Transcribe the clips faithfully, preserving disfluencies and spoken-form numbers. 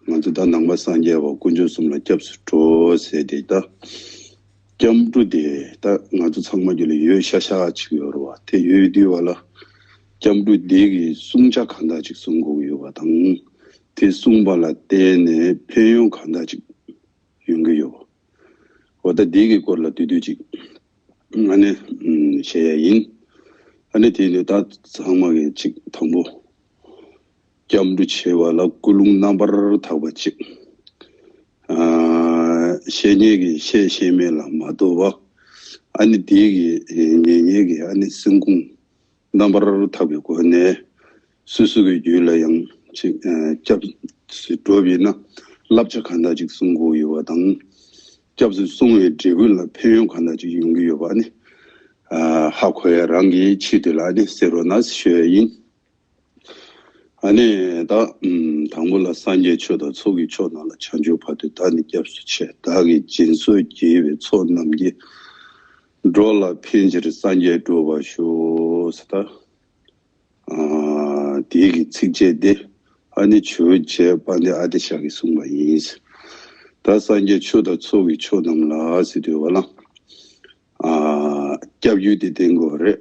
ང་ཚོ་ད་ནང་པ་སངས་རྒྱས་པ་དཀོན་མཆོག་གསུམ་ལ་སྐྱབས་སུ་འགྲོ་ཟེར་ཏེ། ད་སྐྱབས་འགྲོ་དེ་ད་ང་ཚོ་ཚང་མ་རྒྱུད་ལ་ཡོད་ཤག་ཤག་ཅིག་ཡོད་རེད་བ། དེ་ཡོད་དུས་བ་ལ་སྐྱབས་འགྲོ་དེ་གི་བསྲུང་བྱ་གང་དག་ཅིག་བསྲུང་དགོས་ཀྱི་ཡོད་པ་དང་། དེ་བསྲུངས་པ་ལ་བརྟེན་ནས་ཕན་ཡོན་གང་དག་ཅིག་ཡོང་གི་ཡོད་པ། འོ་ད་དེ་གི་སྐོར་ལ་བསྡུས་བསྡུས་ཅིག་ཨ་ནི་ཨམ་བཤད་ཡ་ཡིན། ཨ་ནི་དེ་ནི་ད་ཚང་མ་གི་ཅིག་དང་པོ། སྐྱབས་འགྲོ་བྱེད་པ་ལ་ཀུན་སློང་རྣམ་པར་དག་པ་ཅིག་ཨ། བཤད་མཁན་གྱིས་བཤད་ཤེས་མིན་ལ་མ་ལྟོས་པ། ཨ་ནི་དེ་གི་ཉན་མཁན་གྱིས་ཨ་ནི་སེམས་ཁོང་རྣམ་པར་དག་པའི་སྒོ་ནས་སོ་སོ་གི་རྒྱུད་ལ་ཡང་ཅིག་ཨ། སྐྱབས་སུ་འགྲོ་བ་ཡིན་ན་བསླབ་བྱ་གང་དག་ཅིག་བསྲུང་དགོས་ཡོད་པ་དང་། སྐྱབས་སུ་སོང་བའི་འབྲས་བུ་ལ་ཕན་ཡོན་གང་དག་ཅིག་ཡོང་གི་ཡོད་པ་ནི། ཨ། ཧ་གོ་ཡ་རང་གི་ཆེད་དུ་ལ་ནི་ཟེར་རོགས་གནང་ཞུ་ཡ་ཡིན། ཨ་ནི་ད་ཨམ་དང་པོ་ལ་སངས་རྒྱས་ཆོས་དང་ཚོགས་ཀྱི་མཆོག་རྣམས་ལ། བྱང་ཆུབ་བར་དུ་བདག་ནི་སྐྱབས་སུ་མཆི། བདག་གིས་སྦྱིན་སོགས་བགྱིས་པའི་ཚོགས་རྣམས་ཀྱིས། འགྲོ་ལ་ཕན་ཕྱིར་སངས་རྒྱས་འགྲུབ་པར་ཤོག་ཟེར། ད་ཨ་དེའི་གི་ཚིགས་བཅད་དེ་ཨ་ནི་ཇོ་བོ་རྗེ་དཔལ་ལྡན་ཨ་ཏི་ཤ་གིས་གསུངས་པ་ཡིན། ད་སངས་རྒྱས་ཆོས་དང་ཚོགས་ཀྱི་མཆོག་རྣམས་ལ་ཟེར་དུས་བ་ལ། ཨ་སྐྱབས་ཡུལ་དེ་བསྟན་དགོས་རེད།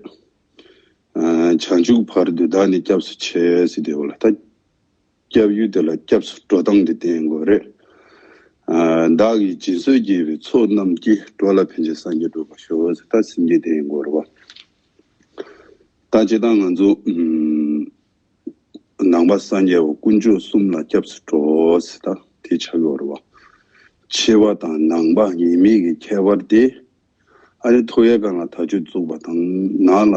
ཨ་བྱང་ཆུབ་བར་དུ་བདག་ནི་སྐྱབས་སུ་མཆི་ཟེར་དུས་བ་ལ། ད་སྐྱབས་ཡུལ་དེ་ལ་སྐྱབས་སུ་འགྲོ་སྟངས་དེ་བསྟན་དགོས་རེད། ཨ་བདག་གིས་སྦྱིན་སོགས་བགྱིས་པའི་ཚོགས་རྣམས་ཀྱིས། འགྲོ་ལ་ཕན་ཕྱིར་སངས་རྒྱས་འགྲུབ་པར་ཤོག་ཟེར། ད་སེམས་བསྐྱེད་བསྟན་དགོས་རེད་བ། ད་སྤྱིར་བཏང་ང་ཚོ་ཨུམ་ནང་པ་སངས་རྒྱས་པ་དཀོན་མཆོག་གསུམ་ལ་སྐྱབས་སུ་འགྲོ་ཟེར། ད་དེ་ཆགས་ཡོད་རེད་བ། ཕྱི་པ་དང་ནང་པ་ཡིན་མིན་གྱི་ཁྱད་པར་དེ། ཨ་ནི་ཐོད་པའི་སྒང་ལ་དར་ལྕོག་བཙུགས་པ་དང་། ནང་ལ་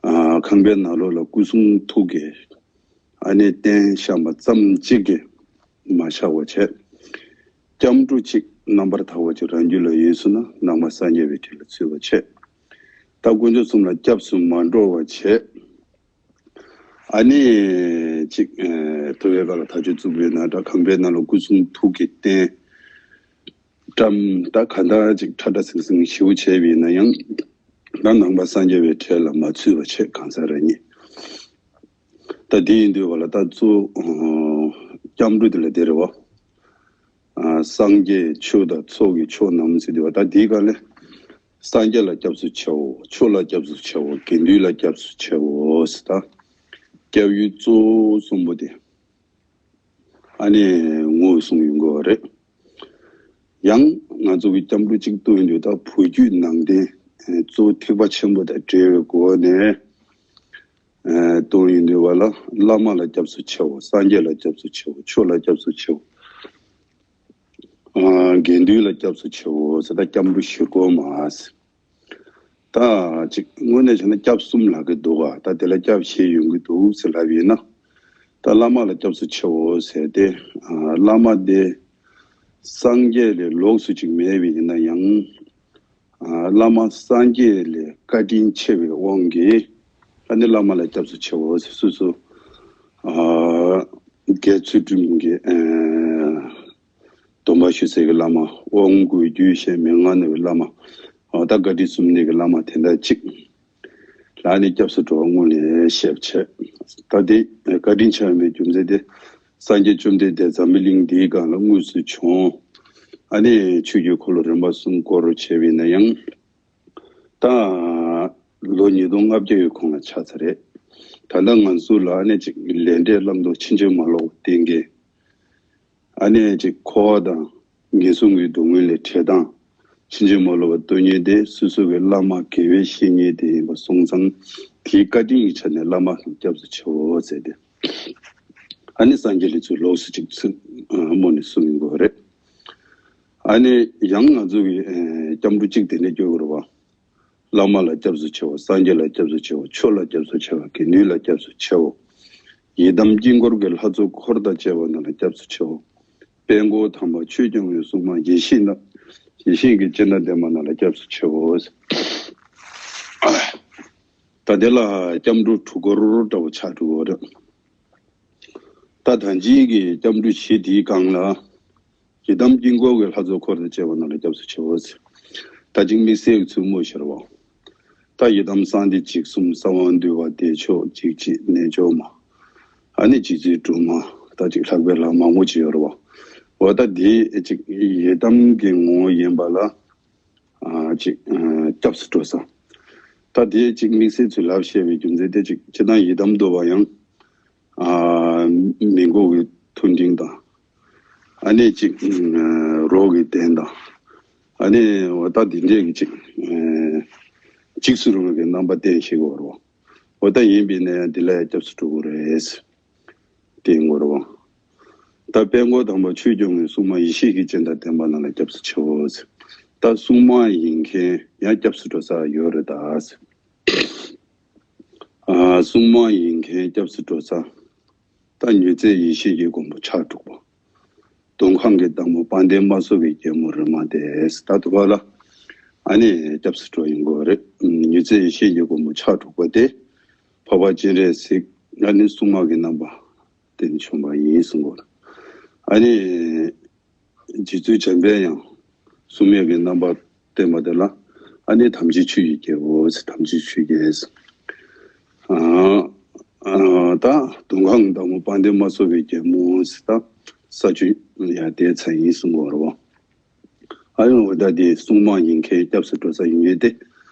ཨ་ཁང་པའི་ནང་ལོགས་ལ་སྐུ་གསུང་ཐུགས་ཀྱི་ཨ་ནི་རྟེན་བཤམས་པ་ཙམ་གཅིག་གིས་མ་ཆགས་པ་བྱས། སྐྱབས་འགྲོ་གཅིག་རྣམ་པར་དག་པ་ཅིག་རང་རྒྱུད་ལ་ཡོད་སོང་ན་ནང་པ་སངས་རྒྱས་པའི་གྲས་ལ་ཚུད་པ་བྱས། ད་དཀོན་མཆོག་གསུམ་ལ་སྐྱབས་སུ་མ་འགྲོ་བ་བྱས། ཨ་ནི་ཅིག་ཨ་ཐོད་པའི་སྒང་ལ་དར་ལྕོག་བཙུགས་པའི་ནང་འདྲ། ཁང་པའི་ནང་ལ་སྐུ་གསུང་ཐུགས་ཀྱི་རྟེན་བཀྲམ། ད་གང་ལྟར་ཅིག་ཁྲ་ཁྲ་ཟིང་ཟིང་ཞེ་པོ་བྱས་པ་ཡིན་ན་ཡང་། ད་ནང་པ་སངས་རྒྱས་པའི་གྲས་ལ་མ་ཚུད་པ་བྱས་གང་ཟག་རང་ཉིད། ད་དེ་ཡིན་དུས་བ་ལ་ད་གཙོ་བོ་སྐྱབས་འགྲོ་དེ་ལ་དེ་རེད་བ། ཨ་སངས་རྒྱས་ཆོས་དང་ཚོགས་ཀྱི་མཆོག་རྣམས་ཟེར་དུས་བ། ད་དེའི་སྒང་ལ་སངས་རྒྱས་ལ་སྐྱབས་སུ་མཆིའོ། ཆོས་ལ་སྐྱབས་སུ་མཆིའོ། དགེ་འདུན་ལ་སྐྱབས་སུ་མཆིའོ་ཟེར། ད་སྐྱབས་ཡུལ་གཙོ་བོ་གསུམ་པོ་དེ་ཨ་ནི་ངོས་བཟུང་ཡོང་དགོས་པ་རེད། ཡང་ང་ཚོ་གི་སྐྱབས་འགྲོ་གཅིག་བཏོན་ཡོང་དུས། ད་བོད་བརྒྱུད་ནང་བསྟན་གཙོ་བོ་ཐེག་པ་ཆེན་པོ་དང་འབྲེལ་བའི་སྒོ་ནས་ཨ་བཏོན་ཡོང་དུས་བ་ལ། བླ་མ་ལ་སྐྱབས་སུ་མཆིའོ། སངས་རྒྱས་ལ་སྐྱབས་སུ་མཆིའོ། ཆོས་ལ་སྐྱབས་སུ་མཆིའོ། ཨ་དགེ་འདུན་ལ་སྐྱབས་སུ་མཆིའོ་ཟེར། ད་སྐྱབས་འགྲོ་བཞི་སྐོར་མ་ཟེར། ད་ཅིག་དངོས་གནས་བྱས་ན་སྐྱབས་གསུམ་ལབ་ཀྱི་འདུག་ག་ད་དེ་ལ་སྐྱབས་བཞི་ཡོང་གི་འདུག་ཟེར་ལབ་ཡིན་ན། ད་བླ་མ་ལ་སྐྱབས་སུ་མཆིའོ་ཟེར་ཏེ། ཨ་བླ་མ་དེ་སངས་རྒྱས་ལས་ལོགས་སུ་ཅིག་མེད་པ་ཡིན་ན་ཡང་། ཨ་བླ་མ་སངས་རྒྱས་ལས་བཀའ་དྲིན་ཆེ་བའི་དབང་གིས་ཨ་ནི་བླ་མ་ལ་སྐྱབས་སུ་མཆིའོ་ཟེར། སོ་སོ་ཨ་དགེ་ཚུལ་ཁྲིམས་ཀྱི་ཨ་སྡོམ་པ་ཞུ་སའི་གི་བླ་མ། དབང་བསྐུར་རྒྱུད་བཤད་མན་ངག་གནང་བའི་བླ་མ། ཨ་ད་བཀའ་དྲིན་གསུམ་ལྡན་གྱི་བླ་མ་དེ་འདྲ་གཅིག་ལ་ནི་སྐྱབས་སུ་འགྲོ་བ་སྔོན་ནས་བཤད་པ་བྱས། ད་དེ་བཀའ་དྲིན་ཆེ་བའི་རྒྱུ་མཚན་དེ། སངས་རྒྱས་བཅོམ་ལྡན་འདས་འཛམ་བུ་གླིང་འདིའི་སྒང་ལ་དངོས་སུ་བྱོན། ཨ་ནི་ཆོས་ཀྱི་འཁོར་ལོ་རིམ་པ་གསུམ་བསྐོར་བྱས་པ་ཡིན་ན་ཡང་། ད་ལོ་ཉིས་སྟོང་ལྔ་བརྒྱ་ཡི་གོང་ལ་ཆགས་ཚར་རེད། ད་ལྟ་ང་ཚོ་ལ་ཨ་ནི་ཅིག་ལས་འབྲས་བླང་དོར་ཕྱིན་ཅི་མ་ལོག་པ་བསྟན་མཁན། ཨ་ནི་ཅིག་འཁོར་བ་དང་ངན་སོང་གི་སྡུག་བསྔལ་ལས་བྲལ་སྟངས་ཕྱིན་ཅི་མ་ལོག་པ་སྟོན་མཁན་དེ་སོ་སོ་གི་བླ་མ་དགེ་བའི་བཤེས་གཉེན་དེ་ཡིན་པ་སོང་ཙང་། དེའི་བཀའ་དྲིན་གྱི་ཆ་ནས་བླ་མ་ལ་སྐྱབས་སུ་མཆིའོ་ཟེར་ཏེ། ཨ་ནི་སངས་རྒྱས་ལ་ཚུར་ལོགས་སུ་ཅིག་ཚུར་ཨ་སྨོས་ནས་གསུངས་ཡོང་གི་རེད། ཨ་ནི་ཡང་ང་ཚོ་གི་ཨ་སྐྱབས་འགྲོ་གཅིག་དེ་འདྲ་སྐྱོར་དགོས་རེད་བ། བླ་མ་ལ་སྐྱབས་སུ་མཆིའོ། སངས་རྒྱས་ལ་སྐྱབས་སུ་མཆིའོ། ཆོས་ལ་སྐྱབས་སུ་མཆིའོ། དགེ་འདུན་ལ་སྐྱབས་སུ་མཆིའོ། ཡི་དམ་དཀྱིལ་འཁོར་གྱི་ལྷ་ཚོགས་འཁོར་དང་བཅས་པ་རྣམས་ལ་སྐྱབས་སུ་མཆིའོ། དཔལ་མགོན་དམ་པ་ཆོས་སྐྱོང་བའི་སྲུང་མ་ཡེ་ཤེས་རྣམས། ཡེ་ཤེས་ཀྱི་སྤྱན་དང་ལྡན་པ་རྣམས་ལ་སྐྱབས་སུ་མཆིའོ། ད་དེ་ལ་སྐྱབས་འགྲོ་དྲུག་སྐོར་འདྲ་བོ་ཆགས་འགྲོ་གི་རེད། ད་ད་ཅིག་གི་སྐྱབས་འགྲོ་བཞི་དེའི་སྒང་ལ། ཡི་དམ་དཀྱིལ་འཁོར་གྱི་ལྷ་ཚོགས་འཁོར་དང་བཅས་པ་རྣམས་ལ་སྐྱབས་སུ་མཆིའོ་ཟེར། ད་ཅིག་དམིགས་བསལ་གྱི་ཚུལ་སྨོས་ཤར་བ། ད་ཡི་དམ་གསང་བདེ་འཇིགས་གསུམ། གསང་བ་འདུས་པ་བདེ་མཆོག་འཇིགས་བྱེད་རྣལ་འབྱོར་མ། ཨ་ནི་རྗེ་བཙུན་སྒྲོལ་མ། ད་ ད་ཅིག་ལྷག་པའི་ལྷ་མང་པོ་ཅིག་ཡོད་རེད་བ། འོ་ད་དེ་ཅིག་ཡི་དམ་གྱི་ངོ་བོ་ཡིན་པ་ལ་ཨ་ཅིག་ཨ་སྐྱབས་སུ་འགྲོ་ས། ད་དེ་ཅིག་དམིགས་བསལ་ཚུལ་ལབ་བཤད་པའི་རྒྱུ་མཚན་དེ་ཅིག་སྤྱིར་བཏང་ཡི་དམ་བསྡུ་བ་ཡང་ཨ་མི་མགོ་གི་མཐོ་འབྲིང་དང་། ཨ་ནི་ཅིག་ཨ་རོ་གི་གདན་དང་། ཨ་ནི་འོ་ད་འདི་འདྲས་ཀྱི་ཅིག་ཨ་འཇིགས་སུ་རུང་བའི་རྣམ་པ་བསྟན་ཤེས་དགོས་རེད་བ། འོ་ད་ཡིན་པས་ན་ཡང་འདི་ལ་ཡང་སྐྱབས་སུ་འགྲོ་དགོས་རེད། དེ་ངོ་ར་བ། ད་དཔལ་མགོན་དམ་པ་ཆོས་སྐྱོང་གི་སྲུང་མ་ཡེ་ཤེས་ཀྱི་སྤྱན་དང་ལྡན་པ་རྣམས་ལ་སྐྱབས་སུ་མཆིའོ་ཟེར། ད་སྲུང་མ་ཡིན་མཁན་ཡང་སྐྱབས་སུ་འགྲོ་ས་ཡོད་རེད་ད་ཟེར། ཨ་སྲུང་མ་ཡིན་མཁན་སྐྱབས་སུ་འགྲོ་ས། ད་མྱུར་མཛད་ཡེ་ཤེས་ཀྱི་མགོན་པོ་ཕྱག་དྲུག་པ། མདོ་ཁམས་ཀྱི་བདག་མོ་དཔལ་ལྡན་དམག་ཟོར་གྱི་རྒྱལ་མོ་རེ་མ་ཏི་ཟེར། ད་དུ་བ་ལ་ཨ་ནི་སྐྱབས་སུ་འགྲོ་ཡིན་དགོས་རེད། མྱུར་མཛད་ཡེ་ཤེས་ཀྱི་མགོན་པོ་ཕྱག་དྲུག་པ་དེ་འཕགས་པ་སྤྱན་རས་གཟིགས་ཨ་ནི་སྲུང་མ་གི་རྣམ་པ། དེ་ནི་བྱོན་པ་ཡིན་གསུང་གོ། ཨ་ནི་རྗེ་བཙུན་འཇམ་དཔལ་དབྱངས་སྲུང་མའི་གི་རྣམ་པ་བསྟན་པ་དེ་ལ་ཨ་ནི་དམ་ཅན་ཆོས་ཀྱི་རྒྱལ་པོ་ཟེར། དམ་ཅན་ཆོས་རྒྱལ་ཟེར། ཨ་ཨ་ད་མདོ་ཁམས་བདག་མོ་དཔལ་ལྡན་དམག་ཟོར་བའི་རྒྱལ་མོ་ཟེར། ད་ས་བཅུ་ཡ་དེ་ཚ་ཡིན་གསུང་གོ་རེད་བ། ཨ་ཡོང་བ་ད་དེ་སྲུང་མ་ཡིན་མཁན་སྐྱབས་སུ་འགྲོ་ས་ཡིན་ཡོད་དེ།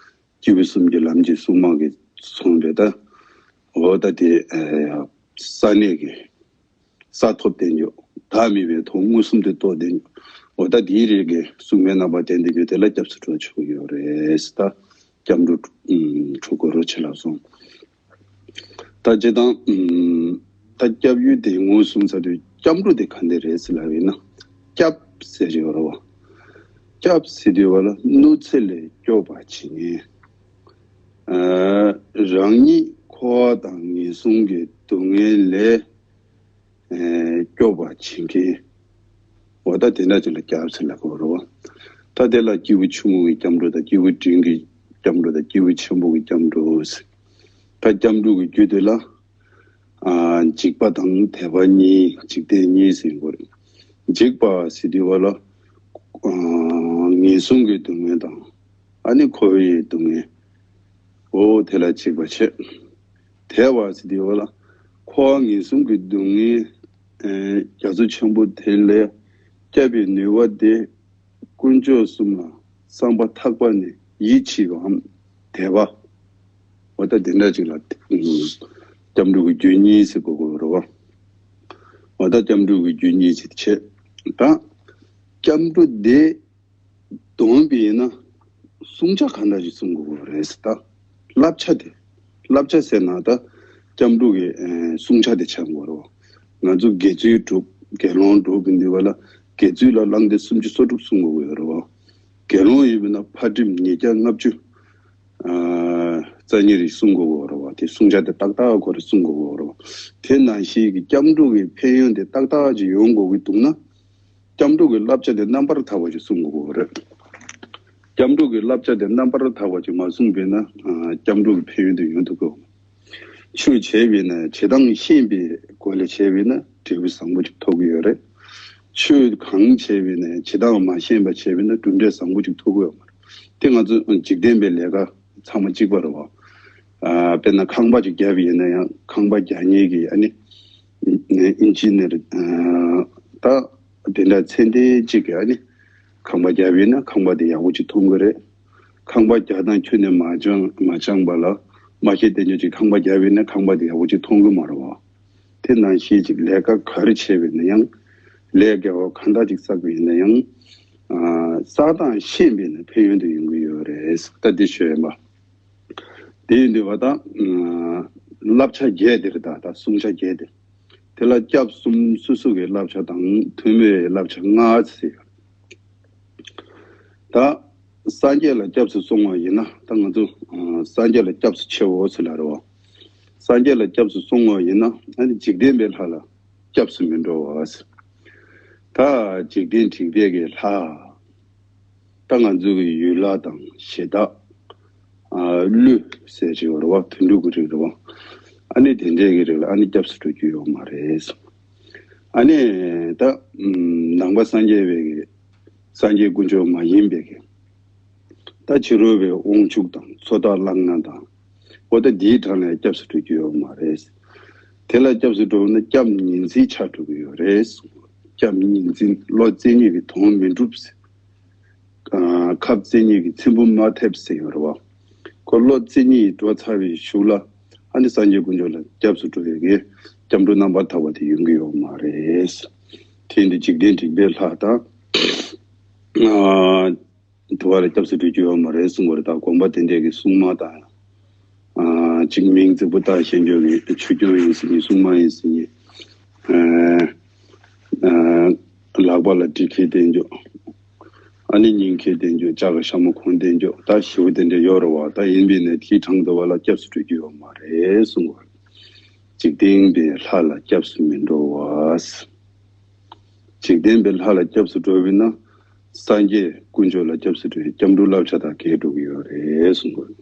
སྐྱེས་བུ་གསུམ་གྱི་ལམ་གྱི་སྲུང་མ་གི་ཚོང་པའི་ད། འོ་ད་དེ་ས་གནས་ཀྱི་ས་ཐོབ་བསྟན་ཡོད། བདག་མེད་པའི་ཐོག་མངོན་སུམ་དུ་རྟོགས་བསྟན་ཡོད། འོ་ད་དེའི་རིགས་ཀྱི་སྲུང་མའི་རྣམ་པ་བསྟན་ཏེ་ཡོད་དེ་ལ་སྐྱབས་སུ་འགྲོ་ཆོག་ཡོད་རེད་ད། སྐྱབས་འགྲོ་འགྲོ་དགོས་རོགས་བྱེད་ལབ་སོང་། ད་སྤྱིར་བཏང་ད་སྐྱབས་ཡུལ་དེ་ངོས་བཟུང་ཚར་དུས་སྐྱབས་འགྲོ་དེ་ག་འདྲ་རེད་ཟེར་ལབ་ཡིན་ན། སྐྱབས་ཟེར་ཡོད་རེད་བ། སྐྱབས་ཟེར་དུས་བ་ལ་གནོད་འཚེ་ལས་སྐྱོབ་པ་བྱེད་མཁན། ཨ་རང་ཉིད་འཁོར་བ་དང་ངན་སོང་གི་སྡུག་བསྔལ་ལས་ཨ་སྐྱོབ་པ་བྱེད་མཁན། འོ་ད་དེ་འདྲ་ཅིག་ལ་སྐྱབས་ཟེར་ལབ་དགོས་རེད་བ། ད་དེ་ལ་སྐྱེས་བུ་ཆུང་ངུ་གི་སྐྱབས་འགྲོ་དང་སྐྱེས་བུ་འབྲིང་གི་སྐྱབས་འགྲོ་དང་སྐྱེས་བུ་ཆེན་པོ་གི་སྐྱབས་འགྲོ་ཟེར། ད་སྐྱབས་འགྲོ་གི་རྒྱུ་དེ་ལ། ཨ་འཇིགས་པ་དང་དད་པ་གཉིས། འཇིག་རྟེན་གཉིས་ཟེར་དགོས་རེད། འཇིགས་པ་ཟེར་དུས་བ་ལ། ཨ་ངན་སོང་གི་སྡུག་བསྔལ་དང་། ཨ་ནི་འཁོར་བའི་སྡུག་བསྔལ། འོ་དེ་ལ་འཇིགས་པ་བྱེད། དད་པ་ཟེར་དུས་བ་ལ། འཁོར་བ་ངན་སོང་གི་སྡུག་བསྔལ་ཨེ་རྒྱ་མཚོ་ཆེན་པོ་དེ་ལས་སྐྱོབ་པའི་ནུས་པ་དེ། དཀོན་མཆོག་གསུམ་ལ་བསམ་པ་ཐག་པ་ནས་ཡིད་ཆེས་པའམ་དད་པ། འོ་ད་དེ་འདྲ་ཅིག་ལ་སྐྱབས་འགྲོ་གི་རྒྱུ་གཉིས་ཟེར་གོ་དགོས་རེད་བ། འོ་ད་སྐྱབས་འགྲོ་གི་རྒྱུ་གཉིས་ཅིག་བྱེད། ད་སྐྱབས་འགྲོ་དེ་འདོན་པ་ཡིན་ན་བསྲུང་བྱ་ག་འདྲ་ཞིག་བསྲུང་དགོས་རེད་ཟེར། ད་བསླབ་བྱ་དེ། བསླབ་བྱ་ཟེར་ན་ད་སྐྱབས་འགྲོ་གི་ཨེ་བསྲུང་བྱ་དེ་ཆགས་དགོས་རེད་བ། ང་ཚོ་དགེ་ཚུལ་སྒྲུབ། དགེ་སློང་སྒྲུབ་ཀྱི་འདུག་བ་ལ། དགེ་ཚུལ་ལ་བླང་དོར་སུམ་ཅུ་སོ་དྲུག་བསྲུང་དགོས་ཀྱི་ཡོད་རེད་བ། དགེ་སློང་ཡིན་པ་ན་ཕར་ཁྲིམས་ཉིས་བརྒྱ་ལྔ་བཅུ་ཨ་རྩ་གཉིས་རིགས་བསྲུང་དགོས་ཀྱི་ཡོད་རེད་བ། དེ་བསྲུང་བྱ་དེ་ཏག་ཏག་ཁོ་རང་བསྲུང་དགོས་ཀྱི་ཡོད་རེད་བ། དེ་ནང་བཞིན་གྱི་སྐྱབས་འགྲོ་གི་ཕན་ཡོན་དེ་ཏག་ཏག་ཅིག་ཡོང་དགོས་ཀྱི་འདུག་ན། སྐྱབས་འགྲོ་གི་བསླབ་བྱ་དེ་རྣམ་པར་དག་པ་ཅིག་བསྲུང་དགོས་ཀྱི་ཡོད་རེད། སྐྱབས་འགྲོ་གི་བསླབ་བྱ་དེ་རྣམ་པར་དག་པ་ཅིག་མ་བསྲུངས་པས་ན་ཨ་སྐྱབས་འགྲོ་གི་ཕན་ཡོན་དེ་ཡོང་ཐུབ་ཀྱི་ཡོད་མ་རེད། ཆོས་བྱས་པས་ན་བྱེད་སྟངས་ཤེས་པའི་སྒོ་ལས་བྱས་པས་ན་འབྲས་བུ་བཟང་པོ་ཅིག་ཐོབ་ཀྱི་ཡོད་རེད། ཆོས་གང་བྱས་པས་ན་བྱེད་སྟངས་མ་ཤེས་པ་བྱས་པས་ན་གྲུབ་འབྲས་བཟང་པོ་ཅིག་ཐོབ་ཀྱི་ཡོད་མ་རེད། དེ་ང་ཚོ་འཇིག་རྟེན་པའི་ལས་ཀ་ཚང་མ་གཅིག་པ་རེད་བ། ཨ་དཔེར་ན་ཁང་པ་ཅིག་བརྒྱབ་པ་ཡིན་ན་ཡང་ཁང་པ་རྒྱག་མཁན་གྱི་ཨ་ནི་ཨིན་ཇི་ནེར་ཨ་ད་དེ་འདྲ་ཚད་ལྡན་གཅིག་གིས་ཨ་ནི་ཁང་པ་བརྒྱབ་པ་ཡིན་ན་ཁང་པ་དེ་ཡག་པོ་ཅིག་མཐོང་གི་རེད། ཁང་པ་རྒྱག་སྟངས་ཁྱོན་ནས་མ་སྦྱངས་མ་སྦྱངས་པ་ལ་མ་ཤེས་དེ་ཉིད་ཅིག་ཁང་པ་བརྒྱབ་པ་ཡིན་ན་ཁང་པ་དེ་ཡག་པོ་ཅིག་མཐོང་གི་མ་རེད་བ། དེ་ནང་བཞིན་ཅིག་ལས་ཀ་ག་རེ་བྱས་པ་ཡིན་ན་ཡང་། ལས་དགེ་བ་གང་འདྲ་ཅིག་བསགས་པ་ཡིན་ན་ཡང་། ཨ་བསགས་སྟངས་ཤེས་པ་ཡིན་ན་ཕན་ཡོན་དུ་ཡོང་གི་ཡོད་རེད། ད་འདི་ཞུ་ཡིན་པ། དེ་ཡིན་དུས་བ་དང་། བསླབ་བྱ་བརྒྱད་དེ་རེད་ད། ད་བསྲུང་བྱ་བརྒྱད་དེ། དེ་ལ་སྐྱབས་གསུམ་སོ་སོ་གི་བསླབ་བྱ་དང་ཐུན་མོང་བའི་བསླབ་བྱ་ལྔ་ཟེར་ཡོད། ད་སངས་རྒྱས་ལ་སྐྱབས་སུ་སོང་བ་ཡིན་ན། ད་ང་ཚོ་ཨ་སངས་རྒྱས་ལ་སྐྱབས་སུ་མཆིའོ་ཟེར་ལབ་རེད་བ། སངས་རྒྱས་ལ་སྐྱབས་སུ་སོང་བ་ཡིན་ན་ཨ་ནི་འཇིག་རྟེན་པའི་ལྷ་ལ་སྐྱབས་སུ་མི་འགྲོ་བ་ཟེར། ད་འཇིག་རྟེན་དྲེགས་པའི་གི་ལྷ། ད་ང་ཚོ་གི་ཡུལ་ལྷ་དང་གཞི་བདག་ཨ་ཀླུ་ཟེར་གྱི་ཡོད་རེད་བ། དུད་འགྲོ་གི་རིགས་རེད་བ། ཨ་ནི་དེ་འདྲའི་གི་རིགས་ལ་ཨ་ནི་སྐྱབས་སུ་འགྲོ་རྒྱུ་ཡོད་མ་རེད། ཨ་ནི་ད་ནང་པ་སངས་རྒྱས་པའི་གི་སངས་རྒྱས་དཀོན་མཆོག་མ་ཡིན་པའི་གི་ད་ཕྱི་རོལ་པའི་དབང་ཕྱུག་དང་མཚོ་རྟ་གླང་སྣ་དང་། འོ་ད་འདིའི་གྲངས་ལ་སྐྱབས་སུ་འགྲོ་རྒྱུ་ཡོད་མ་རེད། དེ་ལ་སྐྱབས་སུ་འགྲོ་བ་ན་སྐྱབས་གཉིས་འཛིན་ཆགས་འགྲོ་གི་ཡོད་རེད་གསུངས། སྐྱབས་གཉིས་འཛིན། བློ་རྩེ་གཉིས་ཀྱིས་དོན་མི་འགྲུབ་ཟེར། ཨ། ཁབ་རྩེ་གཉིས་ཀྱིས་ཚེམ་བུ་མ་ཐེབས་ཟེར་ཡོད་རེད་བ། ཁོ་བློ་རྩེ་གཉིས་འགྲོ་ཚར་བའི་གཞུག་ལ་ཨ་ནི་སངས་རྒྱས་དཀོན་མཆོག་ལ་སྐྱབས་སུ་འགྲོ་བའི་གི་སྐྱབས་འགྲོ་རྣམ་པར་དག་པ་དེ་ཡོང་གི་ཡོད་མ་རེད། དེ་འདི་འཇིག་རྟེན་དྲེགས་པའི་ལྷ་དང་། ཨ། དུ་བ་ལ་སྐྱབས་སུ་འགྲོ་རྒྱུ་ཡོད་མ་རེད་གསུངས་པ་རེད། ད་དགོན་པ་དེ་འདྲས་ཀྱི་སྲུང་མ་དང་། ཨ། གཅིག་མིང་རྫིག་པོ་བཏགས་ཤེས་འཇོག་གི་ཆོས་སྐྱོང་ཡིན་ཟེར་མཁན། སྲུང་མ་ཡིན་ཟེར་མཁན། ཨ། ཨ། ལག་པ་ལ་གྲི་ཁེབས་བསྟན་འཇོག་ཨ་ནི་སྙིང་ཁེབས་བསྟན་འཇོག་ལྕགས་ཀྱི་ཞྭ་མོ་གོན་བསྟན་འཇོག་ད་ཞེ་པོ་དེ་འདྲས་ཡོད་རེད་བ། ད་ཡིན་པས་ན་དེའི་གྲངས་འདུ་བ་ལ་སྐྱབས་སུ་འགྲོ་རྒྱུ་ཡོད་མ་རེད་གསུངས་པ་རེད། འཇིག་རྟེན་པའི་ལྷ་ལ་སྐྱབས་སུ་མི་འགྲོ་བ། འཇིག་རྟེན་པའི་ལྷ་ལ་སྐྱབས་སུ་འགྲོ་བས་ན། སངས་རྒྱས་དཀོན་མཆོག་ལ་སྐྱབས་སུ་འགྲོ་བའི་སྐྱབས་འགྲོ་བསླབ་བྱ་དང་འགལ་འགྲོ་གི་ཡོད་རེད་གསུངས་པ་རེད།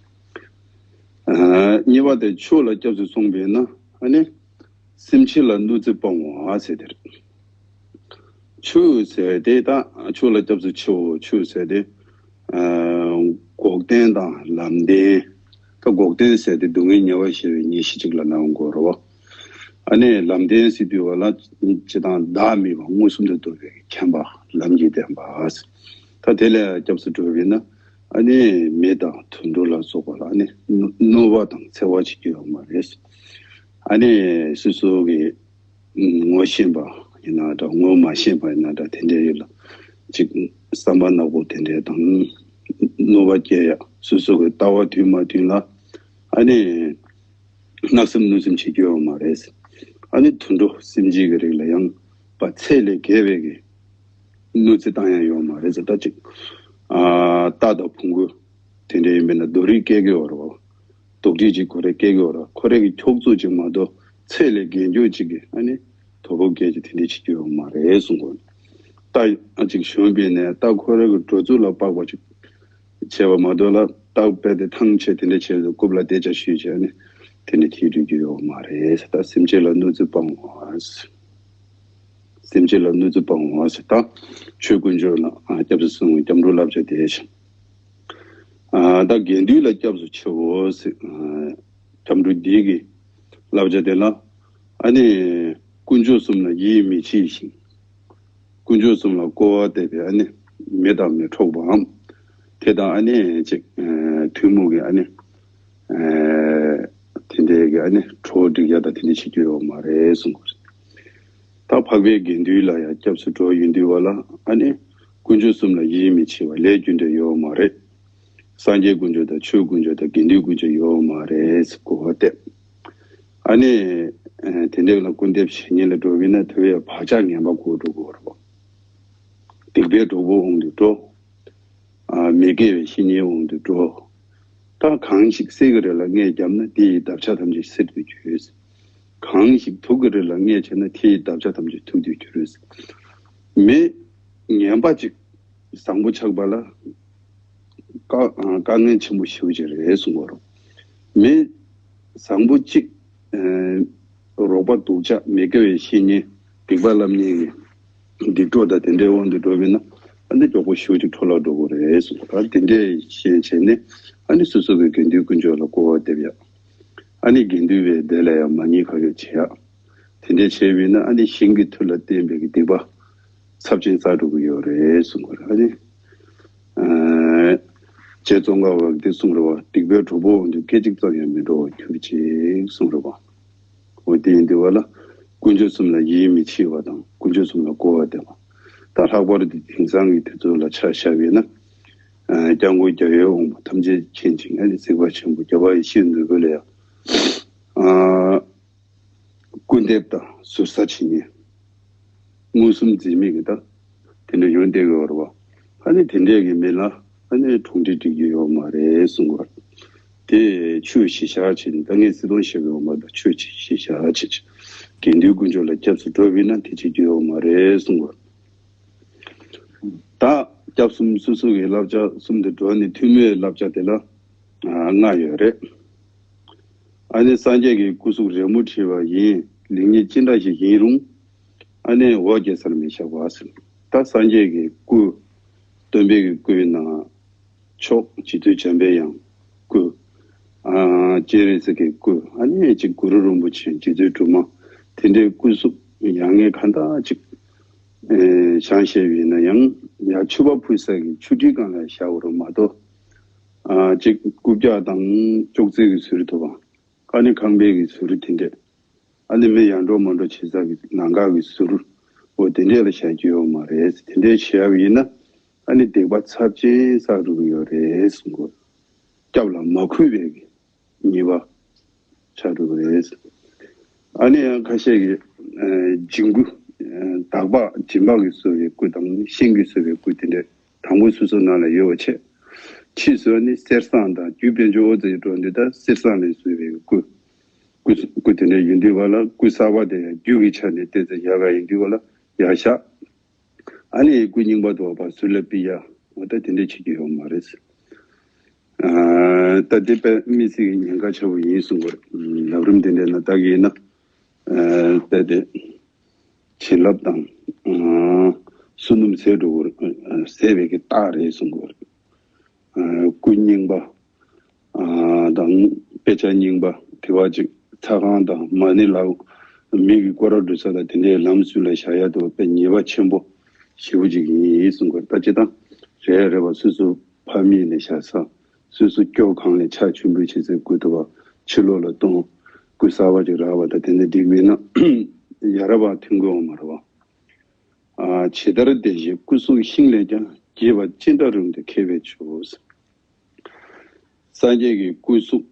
ཨ། གཉིས་པ་དེ་ཆོས་ལ་སྐྱབས་སུ་སོང་བས་ན་ཨ་ནི། སེམས་ཅན་ལ་གནོད་འཚེ་སྤང་བ་ཟེར་དེ་རེད། ཆོས་ཟེར་དེ་ད་ཆོས་ལ་སྐྱབས་སུ་མཆིའོ། ཆོས་ཟེར་དེ། ཨ། འགོག་བདེན་དང་ལམ་བདེན། ད་འགོག་བདེན་ཟེར་དེ་སྡུག་བསྔལ་ཉེ་བར་ཞི་བའི་ངེས་ཤེས་ཅིག་ལ་སྣང་དགོས་རེད་བ། ཨ་ནི་ལམ་བདེན་ཟེར་དུས་བ་ལ་སྤྱིར་བཏང་བདག་མེད་པ་མངོན་སུམ་དུ་རྟོགས་པའི་མཁྱེན་པ་ལམ་གྱི་བདེན་པ། ད་དེ་ལ་སྐྱབས་སུ་འགྲོ་བས་ན་ཨ་ནི་མེ་དང་དུད་འགྲོ་ལ་སོགས་པ་ལ་ཨ་ནི་གནོད་པ་དང་འཚེ་བ་བྱེད་རྒྱུ་ཡོད་མ་རེད། ཨ་ནི་སོ་སོ་གི་ངོ་ཤེས་པ་ཡིན་ན་འདྲ། ངོ་མ་ཤེས་པ་ཡིན་ན་འདྲ། དེ་འདྲའི་ཡུལ་ལ་ཅིག་བསམ་པ་ནག་པོ་དེ་འདྲའི་དང་གནོད་པ་སྐྱེལ་ཡ། སོ་སོ་གི་ལྟ་བ་མཐུན་མ་མཐུན་ལ་ཨ་ནི་བརྣབ་སེམས་གནོད་སེམས་བྱེད་རྒྱུ་ཡོད་མ་རེད། ཨ་ནི་དུད་འགྲོ་སེམས་ཅན་གྱི་རིགས་ལ་ཡང་པ་ཚད་ལས་བརྒལ་བའི་གི་གནོད་འཚེ་བཏང་ཡ་ཡོད་མ་རེད་ཟེར། ད་ཅིག་ཨ། རྟ་དང་བོང་གུ་དེ་འདྲ་ཡིན་པས་ན་རྡོ་རིགས་སྐྱེལ་གི་ཡོད་རེད་བ། རྡོག་སྒྲིལ་ཅིག་ཁོ་རེ་སྐྱེལ་གི་ཡོད་རེད། ཁོ་རེ་གི་འཁྱོག་བརྫོག་ཅིག་མ་གཏོགས་ཚད་ལས་བརྒལ་འགྱོ་ཅིག་གི་ཨ་ནི་དོ་ཕོག་སྐྱེལ་ཅིག་དེ་འདྲ་བྱེད་རྒྱུ་ཡོད་མ་རེད་གསུངས་གོ། རྟ་ཨ་ཅིག་ཞོན་པས་ནས་རྟ་ཁོ་རེ་གི་འགྲོ་ཚུལ་ལ་དཔག་པ་ཅིག་བྱས་པ་མ་གཏོགས་ལ་རྟ་རྦད་དེ་ཐང་ཆད་དེ་འདྲ་བྱས་ཏེ་རྐུབ་ལ་རྡེག་ཅག་གཞུས་བྱས་ནས་དེ་འདྲ་བྱེད་རྒྱུ་ཡོད་མ་རེད། ད་སེམས་ཅན་ལ་གནོད་འཚེ་སྤང་བ། སེམས་ཅན་ལ་གནོད་འཚེ་སྤང་བ་ཟེར། ད་ཆོས་དཀོན་མཆོག་ལ་ཨ་སྐྱབས་སུ་སོང་བའི་སྐྱབས་འགྲོ་བསླབ་བྱ་དེ་བཞིན། ཨ། ད་དགེ་འདུན་ལ་སྐྱབས་སུ་མཆིའོ་ཟེར། ཨ། སྐྱབས་འགྲོ་འདི་གི་བསླབ་བྱ་དེ་ལ་ཨ་ནི་དཀོན་མཆོག་གསུམ་ལ་ཡིད་མི་ཆེས་ཤིང་། དཀོན་མཆོག་གསུམ་ལ་སྐུར་བ་འདེབས་པའི་ཨ་ནི་མི་དང་མི་འགྲོགས་པའམ། དེ་དང་ཨ་ནི་ཅིག་ཨ་ཐུན་མོང་གི་ཨ་ནི་ཨ་དེ་འདྲའི་གི་ཨ་ནི་གྲོགས་སྒྲིག་ཡ་དང་དེ་འདྲ་བྱེད་རྒྱུ་ཡོད་མ་རེད་གསུངས་པ་རེད། ད་འཕགས་པའི་དགེ་འདུན་ལ་ཡང་སྐྱབས་སུ་འགྲོ་ཡོང་དུས་བ་ལ་ཨ་ནི་དཀོན་མཆོག་གསུམ་ལ་ཡིད་མི་ཆེས་པ་ལས་རྒྱུ་འབྲས་ཡོད་མ་རེད། སངས་རྒྱས་དཀོན་མཆོག་དང་ཆོས་དཀོན་མཆོག་དང་དགེ་འདུན་དཀོན་མཆོག་ཡོད་མ་རེད་ཟེར་གོ་བ་བསྟན། ཨ་ནི་ཨ་དེ་འདྲ་ལ་སྐུར་འདེབས་བྱེད་མཁན་ལ་འགྲོ་བས་ན་དེ་བས་བག་ཆགས་ངན་པ་འགོག་འགྲོ་དགོས་རེད་པ། སྡིག་པའི་གྲོགས་པོ་དབང་དུ་འགྲོ། ཨ་མི་དགེ་བའི་བཤེས་གཉེན་དབང་དུ་འགྲོ། ད་གང་ཞིག་གསེར་གྱི་རི་ལ་མངལ་བརྒྱབ་ན་དེ་ཡི་འདབ་ཆགས་ཐམས་ཅད་གསེར་དུ་འགྱུར། གང་ཞིག་དུག་གི་རི་ལ་མངལ་ཆགས་ན་དེ་ཡི་འདབ་ཆགས་ཐམས་ཅད་དུག་ཏུ་འགྱུར། མི་ངན་པ་ཅིག་བཟང་པོ་ཆགས་པ་ལ་དཀའ་དཀའ་ངལ་ཆེན་པོ་ཞེ་པོ་ཅིག་རེད་གསུང་གི་རེད། མི་བཟང་པོ་གཅིག་ཨ་རོགས་པ་སྡུག་ཅག་མི་དགེ་བའི་བཤེས་གཉེན་སྡིག་པ་བསླབ་མཁན་གྱི་སྡིག་གྲོགས་དང་དེ་འདྲའི་དབང་དུ་འགྲོ་བས་ན་ཨ་ནི་མགྱོགས་པོ་ཞེ་པོ་ཅིག་འཕྲོ་བརླག་འགྲོ་གི་རེད་གསུངས། ད་དེ་འདྲའི་ཤེས་བྱས་ནས་ཨ་ནི་སོ་སོ་གི་དགེ་འདུན་དཀོན་མཆོག་ལ་སྐུར་བ་འདེབས་ཡ། ཨ་ནི་དགེ་འདུན་པའི་སྡེ་ལ་ཡང་མ་ཉེས་ཁ་གཡོགས་བྱེད་ཡ། དེ་འདྲའི་བྱས་པས་ན་ཨ་ནི་ཞིང་གི་མཐུ་ལ་བརྟེན་པའི་གི་སྡིག་པ་ཚབས་ཆེན་བསགས་འགྲོ་གི་ཡོད་རེད་གསུངས་པ་རེད། ཨ་ནི། ཨ་རྗེ་ཙོང་ཁ་པ་འདི་གསུངས་རེད་བ། སྡིག་པའི་གྲོགས་པོ་འོང་དུས་སྐད་ཅིག་ཙམ་ཡང་མི་འགྲོ་བར་གྱུར་ཅིག་གསུངས་རེད་བ། འོ་དེ་ཡིན་དུས་བ་ལ་དཀོན་མཆོག་གསུམ་ལ་ཡིད་མི་ཆེས་པ་དང་དཀོན་མཆོག་གསུམ་ལ་སྐུར་བ་འདེབས་པ། ད་ལྷག་པར་དུ་དེང་སང་གི་དུས་ཚོད་ལ་ཆ་བཞག་པས་ན། ཨ་སྐྱབས་མགོན་རྒྱལ་བའི་དབང་པོ་ཐམས་ཅད་མཁྱེན་ཅིང་ཨ་ནི་གཟིགས་པ་ཆེན་པོ་རྒྱལ་བ་ཡིད་བཞིན་ནོར་བུ་ལ་ཡང་། ཨ། སྐུར་འདེབས་དང་ཟུར་ཟ་བྱེད་མཁན། མངོན་སུམ་འཛེམ་མེད་ཀྱི་ད། དེ་འདྲ་ཡོང་བསྡད་ཀྱི་ཡོད་རེད་བ། ཨ་ནི་དེ་འདྲས་ཀྱི་མི་ལ་ཨ་ནི་གྲོང་སྡེ་སྒྲིག་རྒྱུ་ཡོད་མ་རེད་གསུང་གི་རེད། དེ་ཆོས་གཞི་བཞག་བྱས་ནས་ད་ངས་སྲིད་དོན་བཤད་ཀྱི་ཡོད་མ་རེད། ཆོས་གཞི་བཞག་བྱས་ཀྱི་དགེ་འདུན་དཀོན་མཆོག་ལ་སྐྱབས་སུ་འགྲོ་བས་ན་དེ་བྱེད་རྒྱུ་ཡོད་མ་རེད་གསུང་གི་རེད། ད་སྐྱབས་གསུམ་སོ་སོ་གི་བསླབ་བྱ་གསུམ་དུ་འགྲོ་ནས་ཐུན་མོང་བའི་བསླབ་བྱ་དེ་ལ་ལྔ་ཡོད་རེད། ཨ་ནི་སངས་རྒྱས་ཀྱི་སྐུ་གཟུགས་རི་མོ་བྲིས་པ་ཡིན། ལེགས་ཉེས་ཅི་འདྲ་ཞིག་ཡིན་རུང་། ཨ་ནི་འོ་བརྒྱལ་སར་མི་བཞག་པ་ཟེར། ད་སངས་རྒྱས་ཀྱི་སྐུ། སྟོན་པའི་གི་སྐུའི་ནང་མཆོག་རྗེ་བཙུན་འཇམ་པའི་དབྱངས་སྐུ། ཨ་སྤྱན་རས་གཟིགས་ཀྱི་སྐུ། ཨ་ནི་གཅིག་གུ་རུ་རིན་པོ་ཆེ་རྗེ་བཙུན་སྒྲོལ་མ། དེ་འདྲའི་སྐུ་གཟུགས་ཡག་ངེས་གང་དག་ཅིག་ཨེ་བཞེངས་བཞག་པ་ཡིན་ན་ཡང་ཡར་ཆུ་བ་ཕུལ་ས་གི་ཆུ་ཁྲིའི་སྒང་ལ་བཞག་པ་རེད་མ་གཏོགས། ཨ་ཅིག་རྐུབ་བཀྱག་དང་ཅོག་ཙེ་གི་ཟུར་དུ་བ། ཨ་ནི་ཁང་པའི་གི་ཟུར་དེ་འདྲས། ཨ་ནི་མི་ཡར་འགྲོ་མར་འགྲོ་བྱེད་ས་གི་ནང་ག་གི་ཟུར། འོ་དེ་འདྲས་ལ་བཞག་རྒྱུ་ཡོད་མ་རེད། དེ་འདྲས་བྱས་པ་ཡིན་ན། ཨ་ནི་སྡིག་པ་ཚབས་ཆེན་བསགས་འགྲོ་གི་ཡོད་རེད་གསུང་གི། སྐྱབས་ལ་མ་གུས་པའི་གི་ཉེས་པ་ཆགས་འགྲོ་གི་རེད། ཨ་ནི་ཡང་ཁ་ཤས་ཀྱིས་ཨ་སྦྱིན་སྐུ། ཨ་དག་པ་སྦྱིན་པ་གིས་བཟོས་པའི་སྐུ་དང་ཤིང་གིས་བཟོས་པའི་སྐུ་དེ་འདྲས་དང་པོ་སོ་སོ་ནང་ལ་ཡོད་པ་བྱས། ཕྱིས་སུ་ཨ་ནི་གསེར་ཟངས་དང་རྒྱུ་དཔལ་འབྱོར་ཨོ་ཙི་འགྲོ་འདི་ལྟར་གསེར་ཟངས་ལས་བཟོས་པའི་སྐུ། སྐུ་སྐུ་དེ་འདྲས་ཡིན་དུས་བ་ལ་སྐུ་གསར་པ་དེ་ཡང་རྒྱུ་གི་ཆ་ནས་བལྟས་ཚེ་ཡག་ག་ཡིན་དུས་བ་ལ་ཡར་བཞག་ཨ་ནི་སྐུ་རྙིང་པ་དུ་བ་ཕར་ཟུར་ལ་ཕུད་ཡ། འོ་ད་དེ་འདྲས་བྱེད་རྒྱུ་ཡོད་མ་རེད། ཨ་ད་དེ་དཔེ་མི་སྲིད་ཀྱི་ཉེན་ཁ་ཆེ་བོ་ཡིན་གསུང་གི་རེད། ལམ་རིམ་དེ་འདྲས་ན་བདག་གིས་ཡིན་ན། ཨ་ད་དེ་བྱིན་རླབས་དང་ཨ་བསོད་ནམས་ཟད་འགྲོ་གི་རེད། ཟད་པའི་གི་རྟགས་རེད་གསུང་གི་རེད། ཨ་སྐུ་རྙིང་པ། ཨ་དང་དཔེ་ཆ་རྙིང་པ་དེ་བ་ཅིག་ཚ་ཁང་དང་མ་ཎི་ལག་མི་གི་སྐོར་ར་འགྲོ་ས་དང་དེ་འདྲའི་ལམ་སུ་ལ་བཞག་ཡ་དེ་བ་དཔེ་ཉེས་པ་ཆེན་པོ་ཞེ་པོ་ཅིག་ཡིན་གསུང་གི་རེད། ད་ཅི་ད་རེ་རེ་བ་སོ་སོ་ཕ་མེས་ནས་བཞག་ས། སོ་སོ་སྐྱོ་གང་ལས་ཕྱག་མཆོད་འབུལ་བྱེད་སའི་སྐུ་དུ་བ་ཕྱི་ལོགས་ལ་གཏོང་། སྐུ་གསར་པ་ཅིག་རག་པ་དང་དེ་འདྲ་འགྲིག་པས་ན་ཡ་རབས་པ་མཐུན་དགོས་འོང་མ་རེད་བ། ཨ་ཇི་ལྟར་བདེ་ཞིང་སྐུ་གཟུགས་ཤིང་ལས་ཀྱང་། རྒྱས་པ་ཅི་འདྲ་རུང་སྟེ་མཁས་པས་མཆོད། སངས་རྒྱས་ཀྱི་སྐུ་གཟུགས་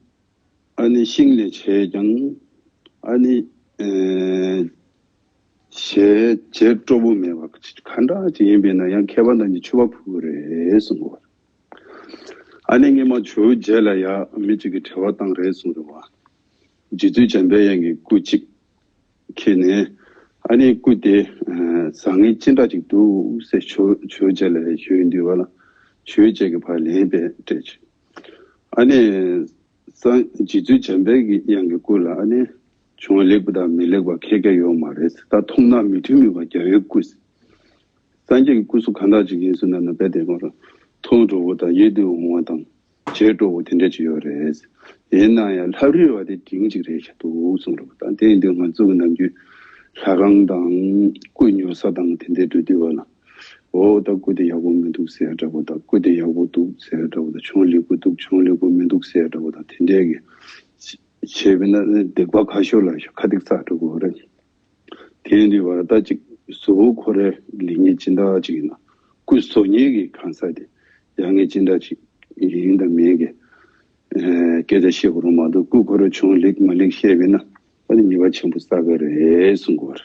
ཨ་ནི་ཤིང་ལས་བྱས་ཀྱང་ཨ་ནི་ཨེ་ཞལ་བྱད་སྤྲོ་པོ་མེད་པ་ག་འདྲ་ཅིག་ཡིན་པས་ན་ཡང་མཁས་པ་རྣམས་ཀྱིས་མཆོད་པ་ཕུལ་དགོས་རེད་གསུངས་པ། ཨ་ནི་སྔོན་མ་ཇོ་བོ་རྗེ་ལ་ཡང་མི་གཅིག་གིས་དྲི་བ་བཏང་རེད་གསུངས་རེད་བ། རྗེ་བཙུན་འཇམ་པའི་དབྱངས་ཀྱི་སྐུ་གཅིག་ཁྱེར་ནས་ཨ་ནི་སྐུ་དེ་ཨ་བཟང་ངན་ཅི་འདྲ་ཅིག་འདུག་ཟེར་ཇོ་ཇོ་བོ་རྗེ་ལ་ཞུས་དུས་བ་ལ་ཇོ་བོ་རྗེ་གིས་ཕར་ལན་དཔེ་སྤྲད་བྱས། ཨ་ནི་སངས་རྗེ་བཙུན་འཇམ་པའི་གི་དབྱངས་ཀྱི་སྐུ་ལ་ཨ་ནི་གྱོང་ལེགས་པ་དང་མི་ལེགས་པ་ཁྱད་ཁྱད་ཡོད་མ་རེད། ད་མཐོང་ན་མི་མཐུན་མོད་པ་རྒྱལ་བའི་སྐུ། སངས་རྒྱས་ཀྱི་སྐུ་གཟུགས་གང་དག་ཅིག་ཡིན་གསུངས་ན་ན་དཔེ་དེ་སྐོར་མཐོང་སྤྲོ་བོ་དང་ཡིད་དུ་འོང་བ་དང་བྱད་སྤྲོ་བོ་དེ་འདྲ་ཅིག་ཡོད་རེད། ཡིན་ན་ཡང་ལྷ་རིས་པ་དེ་འབྲིང་ཅིག་རེད་ཤག་འདུག་གསུངས་རེད། ད་དེ་ཡིན་དུས་ང་ཚོ་གི་ནམ་རྒྱུན་ལྷ་ཁང་དང་སྐུ་ཉོ་ས་དང་དེ་འདྲ་འགྲོ་དུས་བ་ལ། འོ་ད་སྐུ་དེ་ཡག་པོ་མི་འདུག་ཟེར་འདྲ་པོ་དང་སྐུ་དེ་ཡག་པོ་འདུག་ཟེར་འདྲ་པོ་དང་གྱོང་ལེགས་པོ་འདུག་གྱོང་ལེགས་པོ་མི་འདུག་ཟེར་འདྲ་པོ་དང་དེ་འདྲས་ཀྱི་བྱས་པས་ན་སྡིག་པ་ཁ་ཤོར་ལ་ཤོ་ཁ་སྡིག་བསགས་འགྲོ་དགོས་རེད། དེ་ཡིན་དུས་བར་ད་ཅིག་གཟུ་བོ་ཁོ་རའི་ལེགས་ཉེས་ཅི་འདྲ་ཅིག་ཡིན་ན་སྐུ་བཟོ་མཁན་གྱི་གང་ཟག་དེ་ཡག་ཉེས་ཅི་འདྲ་ཅིག་ཡིན་དང་མིན་གྱི་ཨེ་སྐད་ཆ་བཤད་དགོས་རུང་མ་གཏོགས་སྐུ་ཁོ་རའི་གྱོང་ལེགས་མ་ལེགས་བཤད་པས་ན་ཨ་ནི་ཉེས་པ་ཆེན་པོ་བསགས་ཀྱི་རེད་གསུང་གི་བར།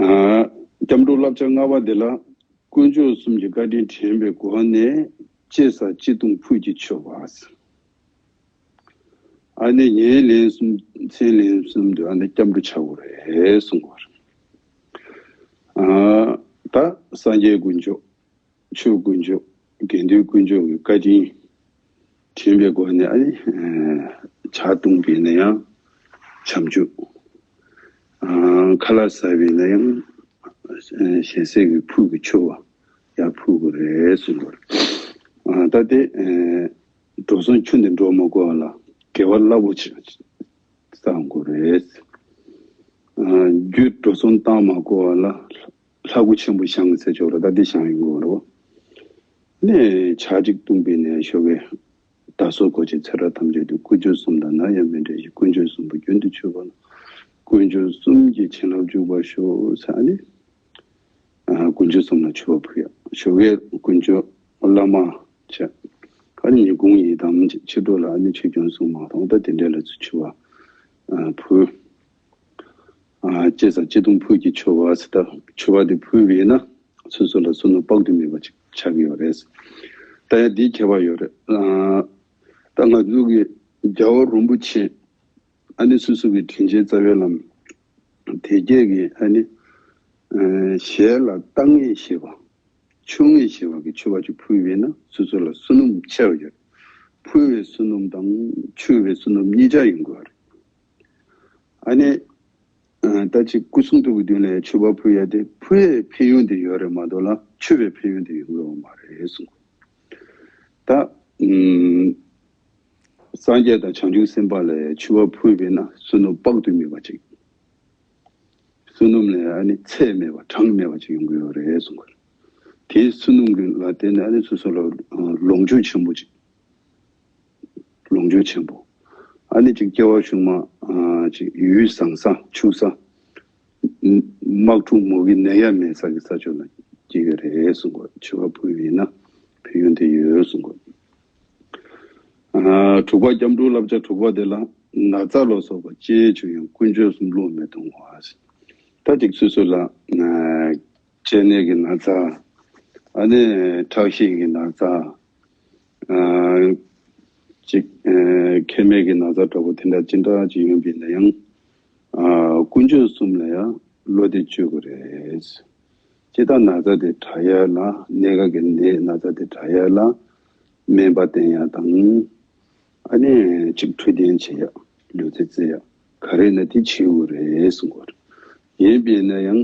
ཨ་སྐྱབས་འགྲོ་བསླབ་བྱ་ལྔ་པ་འདི་ལ་དཀོན་མཆོག་གསུམ་གྱི་བཀའ་དྲིན་དྲན་པའི་སྒོ་ནས་ཅི་ཟ་ཅི་འཐུང་ཕུད་ཀྱིས་མཆོད་པ། ཨ་ནི་ཉིན་ལན་གསུམ་མཚན་ལན་གསུམ་དུ་ཨ་ནི་སྐྱབས་འགྲོ་བྱ་དགོས་རེད་གསུངས་པ་རེད། ཨ་ད་སངས་རྒྱས་དཀོན་མཆོག་ཆོས་དཀོན་མཆོག་དགེ་འདུན་དཀོན་མཆོག་གི་བཀའ་དྲིན་དྲན་པའི་སྒོ་ནས་ཨ་ནི་ཨ་ཇ་བཏུང་བས་ན་ཡང་ཇ་མཆོད། ཨ་ཁ་ལག་ཟ་བས་ན་ཡང་ཨ་ཞལ་ཟས་ཀྱི་ཕུད་ཀྱིས་མཆོད་པ་ཡར་ཕུལ་དགོས་རེད་གསུངས་པ་རེད། ཨ་ད་དེ་ཨ་འགྲོ་སོང་ཁྱོན་ནས་འགྲོ་མ་དགོས་པ་ལ་དགེ་བ་རླབས་པོ་ཆེ་བསགས་དགོས་རེད། ཨ་རྒྱུ་འགྲོ་སོང་བཏང་མ་དགོས་པ་ལ་ལྷ་སྐུ་ཆེན་པོ་བཞེངས་ཟེར་ཆོག་ལ་ད་འདི་བཞེངས་ཡོང་དགོས་རེད། ནས་ཇ་གཅིག་བཏུང་བས་ན་ཞོགས་ཀས་བདག་སོགས་འཁོར་བཅས་ཚེ་རབས་ཐམས་ཅད་དུ་དཀོན་མཆོག་གསུམ་དང་ནམ་ཡང་མི་འབྲལ་ཞིང་། དཀོན་མཆོག་གསུམ་པོ་རྒྱུན་དུ་མཆོད་པ་ལ་དཀོན་མཆོག་གསུམ་གྱི་བྱིན་རླབས་འཇུག་པར་ཤོག་ཟེར་ནས། ཨ་དཀོན་མཆོག་གསུམ་ལ་མཆོད་པ་ཕུལ་ཡ། ཞོགས་ཀས་དཀོན་མཆོག་བླ་མ་བྱས། ཁ་ནི་ཉིན་གུང་ཡི་དམ་ཕྱི་དྲོ་ལ་ཨ་ནི་ཆོས་སྐྱོང་སྲུང་མ་དང་ད་དེ་འདྲ་ལ་ཚུར་མཆོད་པ་ཨ་ཕུལ། ཨ་ཅི་ཟ་ཅི་འཐུང་ཕུད་ཀྱིས་མཆོད་པ་ཟེར་ད་མཆོད་པ་དེ་ཕུལ་བས་ན་སོ་སོ་ལ་བསོད་ནམས་དཔག་ཏུ་མེད་པ་ཅིག་ཆགས་ཀྱི་ཡོད་རེད། ད་ཡང་འདིའི་ཁྱད་པར་ཡོད་རེད། ཨ་ད་ང་ཚོ་གི་རྒྱལ་བ་རིན་པོ་ཆེ་ཨ་ནི་སོ་སོ་གི་དྲིན་ཅན་རྩ་བའི་བླ་མ་དེ་རྒྱས་ཀྱི་ཨ་ནི་ཨ་ཞལ་ལ་ལྟ་ངན་ཞེས་པ། ཆུང་ངེས་ཞེས་པ་གི་མཆོད་པ་ཅིག་ཕུལ་བས་ན་སོ་སོ་ལ་བསོད་ནམས་ཆེ་བ་ཡོད། ཕུལ་བའི་བསོད་ནམས་དང་མཆོད་པའི་བསོད་ནམས་གཉིས་ཆ་ཡོང་གི་ཡོད་རེད། ཨ་ནི། ཨ་ད་ཅིག་སྐུ་གསུང་ཐུགས་ཀྱི་མདུན་ལ་མཆོད་པ་ཕུལ་ཡ་དེ་ཕུལ་བའི་ཕན་ཡོན་དེ་ཡོད་རེད་མ་གཏོགས་ལ་མཆོད་པའི་ཕན་ཡོན་དེ་ཡོང་གི་ཡོད་མ་རེད་གསུངས། ད། ཨུམ། སངས་རྒྱས་དང་བྱང་ཆུབ་སེམས་དཔའ་ལ་མཆོད་པ་ཕུལ་བས་ན་བསོད་ནམས་དཔག་ཏུ་མེད་པ་ཅིག་བསོད་ནམས་ལ་ཨ་ནི་ཚད་མེད་པ་གྲངས་མེད་པ་ཅིག་ཡོང་གི་ཡོད་རེད་གསུང་གི་རེད། དེའི་བསོད་ནམས་ཀྱི་ལ་བརྟེན་ནས་ཨ་ནི་སོ་སོ་ལ་ལོངས་སྤྱོད་ཆེན་པོ་ཅིག་ལོངས་སྤྱོད་ཆེན་པོ། ཨ་ནི་ཅིག་སྐྱེ་བ་གཞུག་མ་ཨ་ཅིག་ཡུལ་བཟང་ས་ཕྱུག་ས། དམག་འཁྲུག་མུ་གེ་ནད་ཡམས་མེད་ས་གི་ས་ཕྱོགས་ལ་སྐྱེ་གི་རེད་གསུང་གོ། མཆོད་པ་ཕུལ་བ་ཡིན་ན་ཕན་ཡོན་དེ་ཡོད་གསུང་གོ། ཨ་དྲུག་པ་སྐྱབས་འགྲོའི་བསླབ་བྱ་དྲུག་པ་དེ་ལ། ན་ཚ་ལ་སོགས་པ་ཅི་བྱུང་ཡང་དཀོན་མཆོག་གསུམ་བློས་མི་གཏོང་བ། ད་ཅིག་སོ་སོ་ལ་ཨ་སྐྲན་ནད་ཀྱི་ན་ཚ། ཨ་ནི་ཁྲག་ཤེད་ཀྱི་ན་ཚ། ཨ་ཅིག་ཨ་མཁལ་མའི་གི་ན་ཚ་འདྲ་པོ་དེ་འདྲ་ཅི་འདྲ་ཅིག་ཡོང་པ་ཡིན་ན་ཡང་། ཨ་དཀོན་མཆོག་གསུམ་ལ་ཡང་བློ་གཏད་བཅོལ་དགོས་རེད། སྤྱིར་བཏང་ན་ཚ་དེ་དྲག་ཡ་ལ། གནས་སྐབས་ཀྱི་ནད་ན་ཚ་དེ་དྲག་ཡ་ལ་སྨན་པ་བསྟེན་ཡ་དང་། ཨ་ནི་ཅིག་འཕྲོད་བསྟེན་བྱེད་ཡ། ལུས་རྩལ་རྩེ་ཡ། ག་རེ་ན་དེ་བྱེད་དགོས་རེད་གསུང་གི་རེད། ཡིན་པས་ན་ཡང་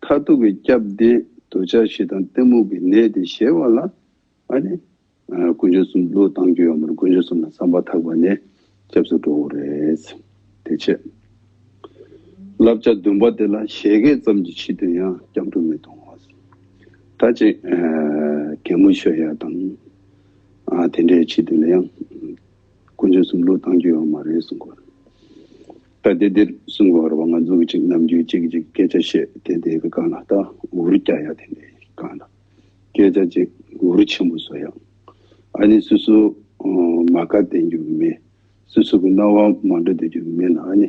མཐར་ཐུག་གི་སྐྱབས་དེ་འདོད་ཆགས་ཞེ་སྡང་གཏི་མུག་གི་ནད་དེ་ཞི་བ་ལ། ཨ་ནི། ཨ་དཀོན་མཆོག་གསུམ་བློས་བཏང་རྒྱུ་ཡོད་མ་རེད། དཀོན་མཆོག་གསུམ་ལ་བསམ་པ་ཐག་པ་ནས་སྐྱབས་སུ་འགྲོ་དགོས་རེད། དེ་བྱས། བསླབ་བྱ་བདུན་པ་དེ་ལ། བཞད་གད་ཙམ་གྱི་ཆེད་དུ་ཡང་སྐྱབས་འགྲོ་མི་གཏོང་བ། ད་ཅིག་ཨ་གད་མོ་ཤོར་ཡ་དང་། ཨ་དེ་འདྲའི་ཆེད་དུ་ལ་ཡང་དཀོན་མཆོག་གསུམ་བློས་བཏང་རྒྱུ་ཡོད་མ་རེད་གསུང་གི་རེད། ད་དེ་འདིར་གསུང་གི་རེད་པ། ང་ཚོ་གི་ཅིག་ནམ་རྒྱུན་གཅིག་གིས་གཅིག་སྐད་ཆ་བཤད་དེ་འདྲའི་གི་སྒང་ལ། ད་འུར་རྒྱག་ཡ་དེ་འདྲའི་སྒང་ལ། སྐད་ཆ་ཅིག་འུར་ཆེན་པོ་བཟོ་ཡ། ཨ་ནི་སོ་སོ་ཨ་མ་དགའ་བསྡད་རྒྱུ་གི་མེད། སོ་སོ་གི་རྣ་བ་མ་འགྲོ་བསྡད་རྒྱུ་གི་མེད་ན། ཨ་ནི་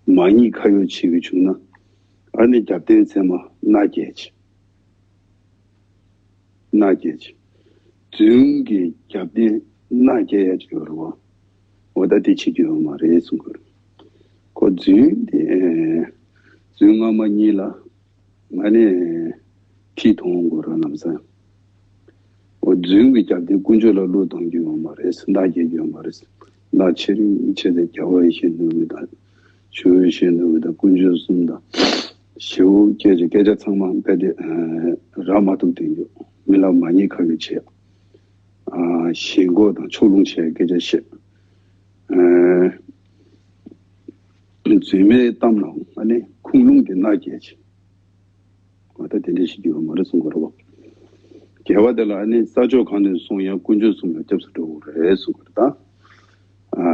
མ་ཉེས་ཁ་གཡོག་བྱེད་ཀྱི་བྱུང་ན། ཨ་ནི་རྒྱབ་རྟེན་ཚང་མ་མནའ་སྐྱེལ་བྱེད། མནའ་སྐྱེལ་བྱེད། རྫུན་གྱི་རྒྱབ་རྟེན་མནའ་སྐྱེལ་ཡ་ཅིག་ཡོད་རེད་པ། འོ་ད་དེ་བྱེད་རྒྱུ་ཡོད་མ་རེད་གསུང་གི་རེད། ཁོ་རྫུན་དེ། རྫུན་སྔ་མ་གཉིས་ལ། ང་ནི་ཁྲིད་གཏོང་དགོས་ར་ལམ་སང་། འོ་རྫུན་གྱི་རྒྱབ་རྟེན་དཀོན་མཆོག་ལ་བློས་གཏོང་རྒྱུ་ཡོད་མ་རེད། མནའ་སྐྱེལ་རྒྱུ་ཡོད་མ་རེད། མནའ་ཆེ་རིང་ཆེ་ཚེ་རྒྱལ་བ་ཡིད་བཞིན་ནོར་བུ་དང་། ཆུ་བོ་ཡིད་བཞིན་ནོར་བུ་དང་། དཀོན་མཆོག་གསུམ་དང་། ཞེ་པོ་སྐད་ཆ་སྐད་ཆ་ཚང་མ་རྦད་དེ་རག་མ་ཐུབ་དེ་འགྱོ། མི་ལ་མ་ཉེས་ཁ་གཡོག་བྱེད། ཨ་ཞེན་ཁོག་དང་ཕྱོགས་ལྷུང་བྱས་སྐད་ཆ་བཤད། ཨ་རྫུན་མའི་གཏམ་ལ་ཨ་ནི་ཁུངས་ལུང་དེ་མནའ་སྐྱེལ་བྱེད། ང་ད་དེ་འདྲ་ཞིག་ཡོད་མ་རེད་གསུང་གི་རེད་པ། རྒྱལ་བ་དེ་ལ་ཨ་ནི་ས་ཕྱོགས་གང་དུ་སོང་ཡང་དཀོན་མཆོག་གསུམ་ལ་སྐྱབས་སུ་འགྲོ་དགོས་རེད་གསུང་གི་རེད་ད། ཨ་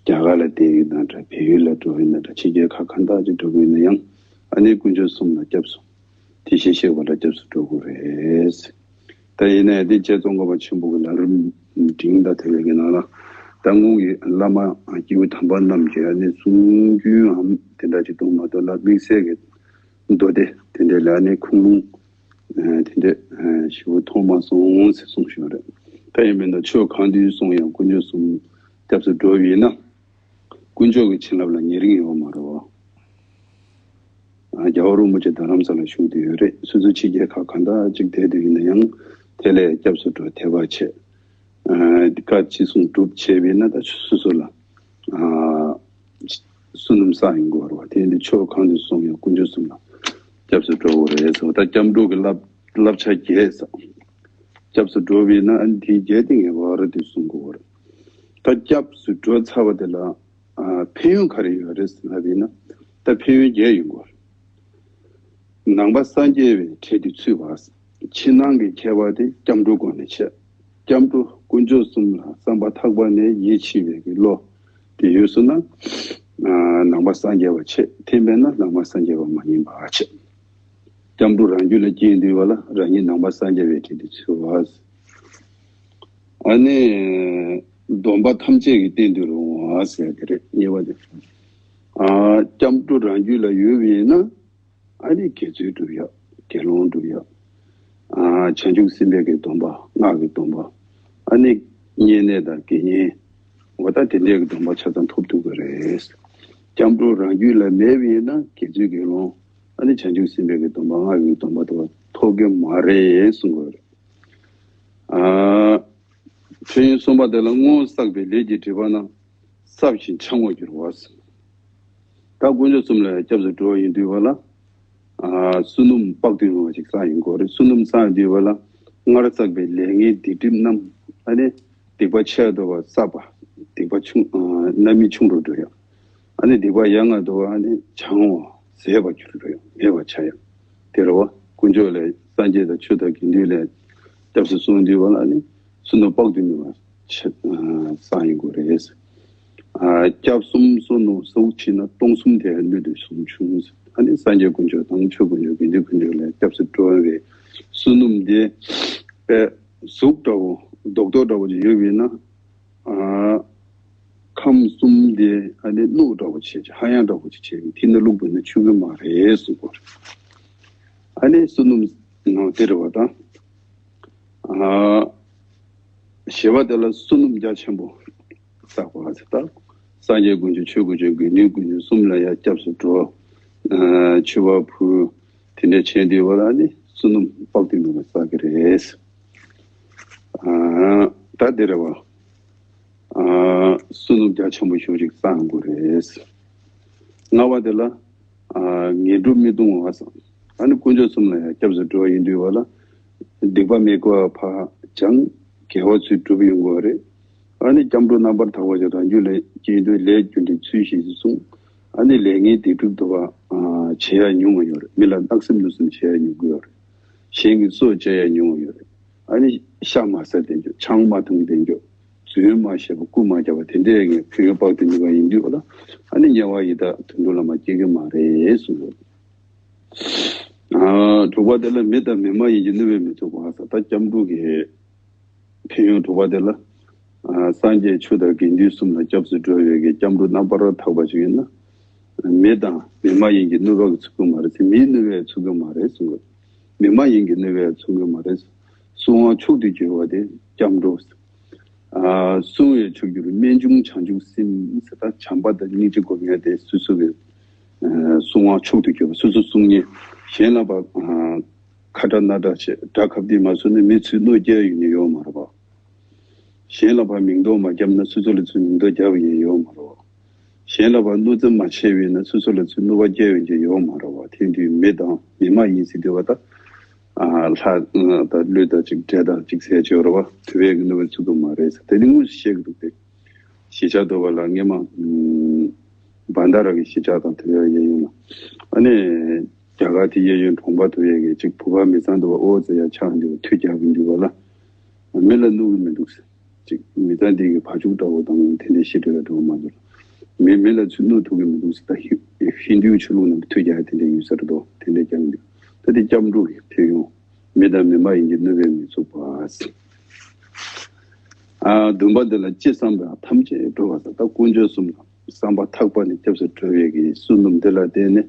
རྒྱ་གར་ལ་བསྡད་ཡོད་ན་འདྲ། བལ་ཡུལ་ལ་འགྲོ་ཡོད་ན་འདྲ། ཕྱི་རྒྱལ་ཁག་གང་དག་ཅིག་འགྲོ་གི་ཡོད་ན་ཡང་། ཨ་ནི་དཀོན་མཆོག་གསུམ་ལ་སྐྱབས་སུ། དེ་བཞིན་གཤེགས་པ་ལ་སྐྱབས་སུ་འགྲོ་དགོས་རེད། ད་ཡིན་ནའི་དེ་རྗེ་ཙོང་ཁ་པ་ཆེན་པོ་གི་ལམ་རིམ་འབྲིང་དང་དེ་བས་ཀྱི་ནང་ལ། ད་སྔོན་གྱི་བླ་མ་སྐྱེས་བུ་དམ་པ་རྣམས་ཀྱིས་ཨ་ནི་གསུང་རྒྱུན་འམ་དེ་འདྲ་ཅིག་གཏོང་མ་གཏོགས་ལ། དམིགས་བསལ་གྱི་མདོ་སྡེ་དེ་འདྲ་ལ་ཨ་ནི་ཁུངས་ལུང་དེ་འདྲ་ཞིབ་པོ་མཐོང་མ་སོང་ཟེར་གསུངས་བཞག་རེད། ད་ཡིན་མིན་ན་ཕྱོགས་གང་དུ་སོང་ཡང་དཀོན་མཆོག་གསུམ་སྐྱབས་སུ་འགྲོ་བ་ཡིན་ན། དཀོན་མཆོག་གི་བྱིན་རླབས་ལ་ཉེ་རིང་ཡོད་མ་རེད་པ། ཨ་རྒྱལ་བ་རིན་པོ་ཆེ་རྡ་རམ་ས་ལ་བཞུགས་བསྡད་ཡོད་རེད། སོ་སོ་ཕྱི་རྒྱལ་ཁག་གང་དག་ཅིག་བསྡད་དུས་ཡིན་ན་ཡང་། དེ་ལ་སྐྱབས་སུ་འགྲོ། དད་པ་བྱེད། ཨ་བཀའ་ཅི་གསུང་སྒྲུབ་བྱས་པས་ན་ད་སོ་སོ་ལ་ཨ་བསོད་ནམས་བསགས་ཡོང་གི་ཡོད་རེད་པ། དེ་ཡིན་དུས་ཕྱོགས་གང་དུ་སོང་ཡང་དཀོན་མཆོག་གསུམ་ལ་སྐྱབས་སུ་འགྲོ་དགོས་རེད་ཟེར་བ། ད་སྐྱབས་འགྲོ་གི་བསླབ་བསླབ་བྱ་བརྒྱད་ཟེར། སྐྱབས་སུ་འགྲོ་བས་ན་ཨ་ནི་དེའི་བརྒྱད་དེ་ངེས་པར་དུ་བསྲུང་དགོས་རེད། ད་སྐྱབས་སུ་འགྲོ་ཚར་བ་དེ་ལ་ཨ་ཕན་ཡོན་ག་རེ་ཡོད་རེད་ཟེར་ལབ་ཡིན་ན། ད་ཕན་ཡོན་བརྒྱད་ཡོང་གི་ཡོད་རེད། ནང་པ་སངས་རྒྱས་པའི་གྲལ་དུ་ཚུད་པ། ཕྱི་ནང་གི་ཁྱད་པར་དེ་སྐྱབས་འགྲོ་སྒོ་ནས་ཕྱེ། སྐྱབས་འགྲོ་དཀོན་མཆོག་གསུམ་ལ་བསམ་པ་ཐག་པ་ནས་ཡིད་ཆེས་པའི་གི་བློ་དེ་ཡོད་སོང་ན། ཨ་ནང་པ་སངས་རྒྱས་པ་བྱེད། དེ་མེད་ན་ནང་པ་སངས་རྒྱས་པ་མ་ཡིན་པ་བྱེད། སྐྱབས་འགྲོ་རང་རྒྱུད་ལ་སྐྱེས་དུས་བ་ལ་རང་ཉིད་ནང་པ་སངས་རྒྱས་པའི་གྲལ་དུ་ཚུད་པ། ཨ་ནི་སྡོམ་པ་ཐམས་ཅད་ཀྱི་རྟེན་དུ་རུང་བ་ཟེར་གྱི་རེད། གཉིས་པ་དེ། ཨ་སྐྱབས་འགྲོ་རང་རྒྱུད་ལ་ཡོད་པ་ཡིན་ན། ཨ་ནི་དགེ་ཚུལ་སྒྲུབ་ཡག་དགེ་སློང་སྒྲུབ་ཡག་ཨ་བྱང་ཆུབ་སེམས་དཔའི་གི་སྡོམ་པ། སྔགས་ཀྱི་སྡོམ་པ། ཨ་ནི་བསྙེན་གནས་དང་དགེ་བསྙེན། འོ་ད་དེ་འདྲའི་གི་སྡོམ་པ་ཆ་ཚང་ཐོབ་ཐུབ་ཀྱི་རེད། སྐྱབས་འགྲོ་རང་རྒྱུད་ལ་མེད་པ་ཡིན་ན་དགེ་ཚུལ་དགེ་སློང་། ཨ་ནི་བྱང་ཆུབ་སེམས་དཔའི་གི་སྡོམ་པ། སྔགས་ཀྱི་སྡོམ་པ་དེ་ཐོབ་ཀྱི་མ་རེད་གསུང་གི་རེད། ཨ་ཕན་ཡོན་གསུམ་པ་དེ་ལ། སྔོན་བསགས་པའི་ལས་ཀྱི་སྒྲིབ་པ་རྣམས་བསྲབས་ཤིང་འཕྱག་འོག་འགྱུར་བ། ད་དཀོན་མཆོག་གསུམ་ལ་སྐྱབས་སུ་འགྲོ་བ་ཡིན་དུས་བ་ལ། ཨ་བསོད་ནམས་དཔག་ཏུ་མེད་པ་ཞིག་བསགས་ཡོང་གི་ཡོད་རེད། བསོད་ནམས་བསགས་ཡོང་དུས་བ་ལ་སྔར་བསགས་པའི་ལས་ངན་སྡིག་སྒྲིབ་རྣམས། ཨ་ནི་སྡིག་པ་ཆེ་འགྲོ་བ་བསྲབས་པ། སྡིག་པ་ཆུང་ཨ་རྣམ་སྨིན་ཆུང་རུ་འགྲོ་ཡ། ཨ་ནི་སྡིག་པ་ཡ་ང་དུ་ཨ་ནི་བྱང་བ་ཟད་པར་འགྱུར་རོ་ཡང་མེད་པར་ཆགས་ཡང་། དེ་རེད་བ། དཀོན་མཆོག་ལས་སངས་རྒྱས་དང་ཆོས་དང་དགེ་འདུན་ལས་སྐྱབས་སུ་སོང་དུས་བ་ལ་ནི་བསོད་ནམས་དཔག་ཏུ་མེད་པ་ཆེ་བསགས་ཡོང་དགོས་རེད། ཨ་སྐྱབས་གསུམ་བསོད་ནམས་ཟུག་ཕྱིན་ན་སྟོང་གསུམ་དེ་སྣོད་དུ་སུམ་ཆུང་། ཨ་ནི་སངས་རྒྱས་དཀོན་མཆོག་དང་ཆོས་དཀོན་མཆོག་དགེ་འདུན་དཀོན་མཆོག་ལས་སྐྱབས་སུ་འགྲོ་བའི་བསོད་ནམས་དེ་དཔེ་ཟུག་འདྲ་བོ་རྡོག་རྡོག་འདྲ་བོ་ཅིག་ཡོད་པས་ན། ཨ་ཁམས་གསུམ་དེ་ཨ་ནི་རྣོ་འདྲ་བོ་བྱས་ཀྱི་ཧ་ཡང་འདྲ་བོ་ཅིག་བྱས་ཀྱི་དེ་ནི་བླུགས་པ་ན་ཆོག་གི་མ་རེད་གསུངས་པ་རེད། ཨ་ནི་བསོད་ནམས་ནང་དེ་རེད་བ་དང་། ཨ་ཞེས་པ་དེ་ལ་བསོད་ནམས་རྒྱ་ཆེན་པོ་བསགས་པ་ཟེར་ད། སངས་རྒྱས་དཀོན་མཆོག་ཆོས་དཀོན་མཆོག་དགེ་འདུན་དཀོན་མཆོག་གསུམ་ལ་ཡང་སྐྱབས་སུ་འགྲོ། ཨ་མཆོད་པ་ཕུལ། དེ་འདྲ་བྱས་དུས་བ་ལ་ནི་བསོད་ནམས་དཔག་ཏུ་མེད་པ་བསགས་ཀྱི་རེད། ཨ་ད་དེ་རེད་བ། ཨ་བསོད་ནམས་རྒྱ་ཆེན་པོ་ཞེ་པོ་ཅིག་བསགས་དགོས་རེད། ལྔ་པ་དེ་ལ་ཨ་ངན་སྒྲུབ་མི་གཏོང་བ་བསགས། ཨ་ནི་དཀོན་མཆོག་གསུམ་ལ་ཡང་སྐྱབས་སུ་འགྲོ་བ་ཡིན་དུས་བ་ལ་སྡིག་པ་མི་དགེ་བ་ཕར་སྦྱངས། དགེ་བ་ཚུར་སྒྲུབ་ཡོང་དགོས་རེད། ཨ་ནི་སྐྱབས་འགྲོ་རྣམ་པར་དག་པ་ཅིག་རང་རྒྱུད་ལ་སྐྱེས་དུས་ལས་རྒྱུ་འབྲས་ཚུལ་བཞིན་དུ་བསྲུང་། ཨ་ནི་ལས་ངན་སྡིག་སྒྲིབ་དུ་བ་ཨ་བྱེད་ཡ་ཉུང་བ་ཡོད་རེད། མི་ལ་བརྣག་སེམས་གནོད་སེམས་བྱེད་ཡ་ཉུང་གི་ཡོད་རེད། གཞན་གྱི་སྲོག་བཅད་ཡ་ཉུང་བ་ཡོད་རེད། ཨ་ནི་ཤ་མ་ཟ་བསྡད་རྒྱུ། ཆང་མ་འཐུང་བསྡད་རྒྱུ། རྫུན་མ་བཤད་པ་རྐུ་མ་རྒྱག་པ་དེ་འདྲའི་ངས་ཕན་ཡོན་དཔག་ཏུ་མེད་པ་ཡིན་དུས་བ་ལ་ཨ་ནི་དམྱལ་བ་ཡི་དྭགས་དུད་འགྲོ་ལ་མ་སྐྱེ་གི་མ་རེད་གསུངས་ཡོད། ཨ་དྲུག་པ་དེ་ལ་མི་དང་མི་མ་ཡིན་གྱི་གནོད་པས་མི་ཚུགས་པ་ཟེར་ད་སྐྱབས་འགྲོ་གི་ཕན་ཡོན་དྲུག་པ་དེ་ལ། ཨ་སངས་རྒྱས་ཆོས་དང་དགེ་འདུན་གསུམ་ལ་སྐྱབས་སུ་འགྲོ་བའི་གི་སྐྱབས་འགྲོ་རྣམ་པར་དག་པ་ཞིག་ཡིན་ན། མི་དང་མི་མ་ཡིན་གྱི་གནོད་པ་གི་ཚུགས་ཀྱི་མ་རེད་ཟེར། མིའི་གནོད་པས་ཚུགས་ཀྱི་མ་རེད་གསུངས་པ། མི་མ་ཡིན་གྱི་གནོད་པས་ཚུགས་ཀྱི་མ་རེད། བསྲུང་བ་མཆོག་ཏུ་གྱུར་པ་དེ་སྐྱབས་འགྲོ། ཨ་བསྲུང་བའི་མཆོག་གྱུར་རྨད་བྱུང་བྱང་ཆུབ་སེམས་ཟེར་ད་བྱམས་པ་དང་སྙིང་རྗེ་སྒོམ་ཡ་དེ་སོ་སོ་གི་ཨ་བསྲུང་བ་མཆོག་ཏུ་གྱུར་པ། སོ་སོ་བསྲུང་ཉེན་གཞན་ལ་ཕར་ཨ་ཁ་དྲག་སྣ་དྲག་བྱས་དགྲ་ཁ་གཏད་མ་བཟོ་ན་མི་ཚུར་གནོད་སྐྱེལ་ཡོང་ནི་ཡོད་མ་རེད་པ། གཞན་ལ་ཕར་མིང་འདོགས་མ་བརྒྱབ་ན་སོ་སོ་ལ་ཚུར་མིང་འདོགས་རྒྱབ་ཡོང་ཡོད་མ་རེད་པ། གཞན་ལ་ཕར་གནོད་འཚེ་མ་བྱས་པ་ཡིན་ན་སོ་སོ་ལ་ཚུར་གནོད་པ་སྐྱེལ་ཡོང་རྒྱུ་ཡོད་མ་རེད་པ། དེ་དུས་མི་དང་མི་མ་ཡིན་ཟེར་དུས་བ་ད་ཨ་ལྷ་དང་ཀླུ་དང་ཅིག་འདྲེ་དང་ཅིག་ཟེར་བྱས་རེད་པ། དེ་བས་ཀྱི་གནོད་པ་ཚུགས་ཀྱི་མ་རེད་ཟེར་དེ་ནི་དངོས་སུ་བཤད་ཀྱི་འདུག་སྟེ། གཞིས་ཆགས་དུ་བ་ལ་སྔས་མ་ཨ་བན་ད་ར་གི་གཞིས་ཆགས་དང་དེ་བས་གཡས་གཡོན་ལ་ཨ་ནི་རྒྱ་གར་དེ་གཡས་གཡོན་གྲོང་པ་དུ་བས་ཀྱི་ཅིག་བུ་ག་མི་ཚང་དུ་བ་ཨོ་ཙེ་ཡ་ཆགས་འདུག་མཐུ་རྒྱག་གི་འདུག་བ་ལ། མི་ལ་གནོད་ཀྱི་མི་འདུག་ཟེར། ཅིག་མི་ཚང་འདི་གི་བ་ཕྱུགས་འདྲ་བོ་དང་དེ་འདྲའི་ཤི་འདྲ་བའི་འགྲོ་མ་འདུག་མི་མི་ལ་ཚུར་གནོད་ཐུབ་ཀྱི་མི་འདུག་ཟེར། ད་ཧི་ཧིན་རྡུའི་ཆོས་ལུགས་ནང་མཐུ་རྒྱག་དེ་འདྲ་ཡོད་ས་རེད་དོ། དེ་འདྲ་རྒྱག་གི་འདུག་ད་དེ་སྐྱབས་འགྲོ་གི་ཕན་ཡོན། མི་དང་མི་མ་ཡིན་གྱི་གནོད་པས་མི་ཚུགས་པ། ཨ་བདུན་པ་འདི་ལ་ཅི་བསམ་པ་ཐམས་ཅད་འགྲུབ་པ་ཟེར། ད་དཀོན་མཆོག་གསུམ་ལ་བསམ་པ་ཐག་པ་ནས་སྐྱབས་སུ་འགྲོ་བའི་གི་བསོད་ནམས་འདི་ལ་བརྟེན་ནས་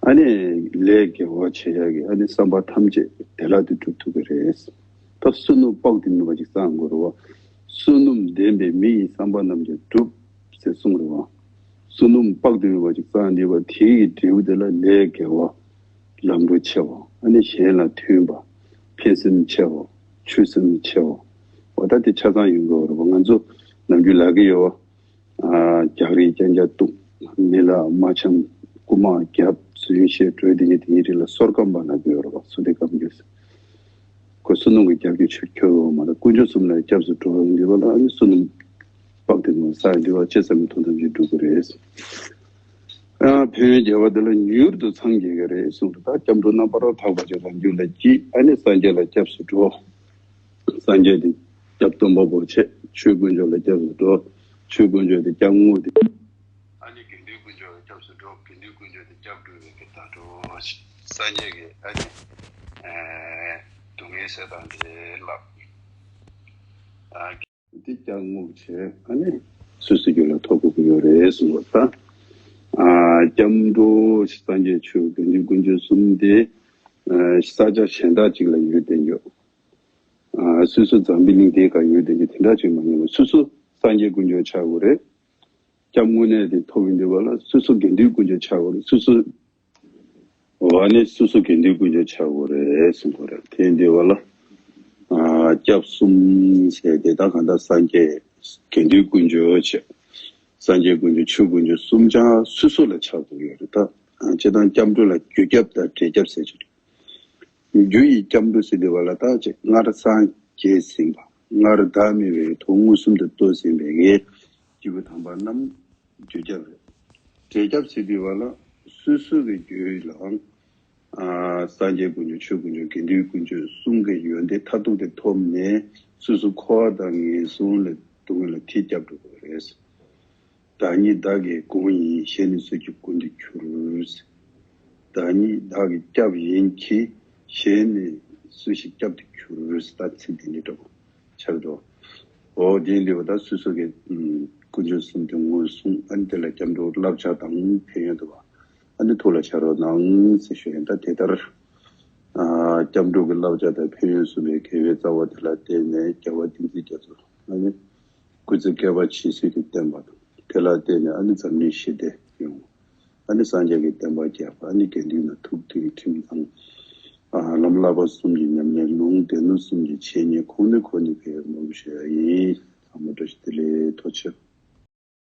ཨ་ནི་ལས་དགེ་བ་བྱེད་ཡ་གི་ཨ་ནི་བསམ་པ་ཐམས་ཅད་བདེ་བླག་ཏུ་འགྲུབ་ཐུབ་ཀྱི་རེད། ད་བསོད་ནམས་དཔག་ཏུ་མེད་པ་ཅིག་བསགས་དགོས་རེད་བ། བསོད་ནམས་ལྡན་པས་མི་ཡི་བསམ་པ་རྣམས་ཀྱང་འགྲུབ་ཟེར་གསུངས་རེད་བ། བསོད་ནམས་དཔག་ཏུ་མེད་པ་ཅིག་བསགས་འདི་བ་དེའི་འབྲས་བུ་དེ་ལ་ལས་དགེ་བ། ལམ་འགྲོ་ཆེ་བ། ཨ་ནི་གཞན་ལ་མཐུན་པ། ཕན་སེམས་ཆེ་བ། ཆོས་སེམས་ཆེ་བ། འོ་ད་དེ་ཆ་ཚང་ཡོང་གི་ཡོད་རེད་བ། ང་ཚོ་ནམ་རྒྱུན་ལབ་ཀྱི་ཡོད་བ། ཨ་རྒྱག་རེས་རྐྱང་རྐྱང་གཏུག་མི་ལ་མ་འཆམ། རྐུ་མ་རྒྱབ། རྫུན་བཤད། གྲོས་དེ་ཉིད་དེ་ཉིད་རིགས་ལ་སོར་སྐམ་པ་ལབ་ཀྱི་ཡོད་རེད་བ། སོ་དེ་སྐམ་རྒྱུ་ཟེར། ཁོ་བསོད་ནམས་ཀྱི་རྒྱབ་ཀྱི་ཆུ་ཁྱོད་ཡོད་མ་རེད། དཀོན་མཆོག་གསུམ་ལ་སྐྱབས་སུ་འགྲོ་བའི་འདི་བ་ལ་ཨ་ནི་བསོད་ནམས་དཔག་ཏུ་མེད་པ་བསགས་འདི་བ་ཅི་བསམ་པའི་དོན་ཐམས་ཅད་འགྲུབ་ཀྱི་རེད། ཨ་ཕན་ཡོན་བརྒྱད་པ་འདི་ལ་མྱུར་དུ་འཚང་རྒྱ་གི་རེད་གསུངས་འདུག་ད་སྐྱབས་འགྲོ་རྣམ་པར་དག་པ་ཅིག་རང་རྒྱུད་ལ་སྐྱེས། ཨ་ནི་སངས་རྒྱས་ལ་སྐྱབས་སུ་འགྲོ། སངས་རྒྱས་དེ་སྐྱབས་སྟོན་པ་པོ་བྱས། ཆོས་དཀོན་མཆོག་ལ་སྐྱབས་སུ་འགྲོ། ཆོས་དཀོན་མཆོག་དེ་སྐྱབས་དངོས་དེ། ཨ་ནི་དགེ་འདུན་དཀོན་མཆོག་ལ་སྐྱབས་སུ་འགྲོ། དགེ་འདུན་དཀོན་མཆོག་དེ་སྐྱབས་འགྲོ་བའི་གི་ད་འགྲོ། སངས་རྒྱས་ཀྱི་ཨ་ནི་ཨེ་སྡུག་བསྔལ་སེལ་སྟངས་དེ་ལབ། ཨ་དེ་སྐྱབས་དངོས་བྱས་ཨ་ནི་སོ་སོའི་རྒྱུད་ལ་ཐོབ་དགོས་ཀྱི་ཡོད་རེད་གསུངས་པ་ད། ཨ་སྐྱབས་འགྲོ་སངས་རྒྱས་ཆོས་དགེ་འདུན་དཀོན་མཆོག་གསུམ་དེ་ཨ་ས་ཆ་གཞན་དག་ཅིག་ལ་ཡོད་བསྡད་ཡོད། ཨ་སོ་སོ་འཛམ་བུ་གླིང་འདིའི་སྒང་ཡོད་བསྡད་ཀྱི་དེ་འདྲ་ཅིག་མ་ཡིན་པར་སོ་སོ་སངས་རྒྱས་དཀོན་མཆོག་ཆགས་དགོས་རེད། སྐྱབས་དངོས་གནས་དེ་ཐོབ་ཡིན་དུས་བ་ལ་སོ་སོ་དགེ་འདུན་དཀོན་མཆོག་ཆགས་དགོས་རེད། སོ་སོ་བ་ནི་སོ་སོ་དགེ་འདུན་དཀོན་མཆོག་ཆགས་དགོས་རེད་གསུང་དགོས་རེད། དེ་ཡིན་དུས་བ་ལ་ཨ་སྐྱབས་གསུམ་ཟེར་དེ་ད་གང་ལྟར་སངས་རྒྱས་དགེ་འདུན་དཀོན་མཆོག་བྱས། སངས་རྒྱས་དཀོན་མཆོག་ཆོས་དཀོན་མཆོག་གསུམ་ཆར་སོ་སོ་ལ་ཆགས་དགོས་ཡོད་རེད་ད། ཨ་སྤྱིར་བཏང་སྐྱབས་འགྲོ་ལ་རྒྱུ་སྐྱབས་དང་འབྲས་སྐྱབས་ཟེར་གྱི་རེད། རྒྱུ་ཡི་སྐྱབས་འགྲོ་ཟེར་དུས་བ་ལ་ད་ཅིག་སྔར་སངས་རྒྱས་ཟིན་པ། སྔར་བདག་མེད་པའི་དོན་མངོན་སུམ་དུ་རྟོགས་ཟིན་པའི་གི་ སྐྱེས་བུ་དམ་པ་རྣམས་བརྒྱད་ཁྱབ་རེད། བརྒྱད་ཁྱབ་ཟེར་དུས་བ་ལ་སོ་སོ་གི་རྒྱུད་ལའང་ཨ་སངས་རྒྱས་དཀོན་མཆོག་ཆོས་དཀོན་མཆོག་དགེ་འདུན་དཀོན་མཆོག་གསུམ་གྱི་ཡོན་ཏན་མཐར་ཐུག་དེ་ཐོབ་ནས་སོ་སོ་འཁོར་བ་དང་ངན་སོང་ལས་སྡུག་བསྔལ་ལ་ཐེབས་རྒྱབ་འགྲོ་དགོས་རེད། བདག་ཉིད་བདག་གི་མགོན་ཡིན། གཞན་ནི་སུ་ཞིག་མགོན་དུ་འགྱུར། བདག་ཉིད་བདག་གི་སྐྱབས་ཡིན་གྱི། གཞན་ནི་སུ་ཞིག་སྐྱབས་སུ་འགྱུར། ད་ཚིག་འདི་ནི་འགྲོ་ཆགས་འགྲོ། འོ་དེ་འདི་བ་ད་སོ་སོ་གི་ཨུམ་དཀོན་མཆོག་གསུམ་དེ་ངོས་བཟུང་། ཨ་ནི་དེ་ལ་སྐྱབས་འགྲོ་བསླབ་བྱ་དང་ཕན་ཡོན་དུ་བ་ཨ་ནི་ཐུགས་ལ་འཆར་རོགས་གནང་ཟེར་ཞུ་ཡིན། ད་དེ་ལྟར་ཨ་སྐྱབས་འགྲོ་གི་བསླབ་བྱ་དང་ཕན་ཡོན་གསུངས་པའི་དགེ་བའི་རྩ་བ་དེ་ལ་བརྟེན་ནས་རྒྱལ་བ་བསྟན་འཛིན་རྒྱ་མཚོ་ཨ་ནི་སྐུ་ཚེ་བསྐལ་པ་ཇི་སྲིད་དུ་བརྟན་པ་དང་། དེ་ལ་བརྟེན་ནས་ཨ་ནི་འཛམ་གླིང་ཞི་བདེ་ཡོང་། ཨ་ནི་སངས་རྒྱས་ཀྱི་བསྟན་པ་རྒྱས་པ། ཨ་ནི་དགེ་འདུན་ལ་ཐུགས་མཐུན་ཁྲིམས་གཙང་། ཨ་ལམ་བསླབ་པ་གསུམ་གྱི་ཉམས་ལེན། ལུང་སྡེ་སྣོད་གསུམ་གྱི་འཆད་ཉན། གོང་ནས་གོང་ནས་འཕེལ་བའི་སྨོན་ལམ་ཞུ་ཡ་ཡིན། ཚང་མ་བཀྲ་ཤིས་བདེ་ལེགས། ཐུགས་རྗེ་ཆེ།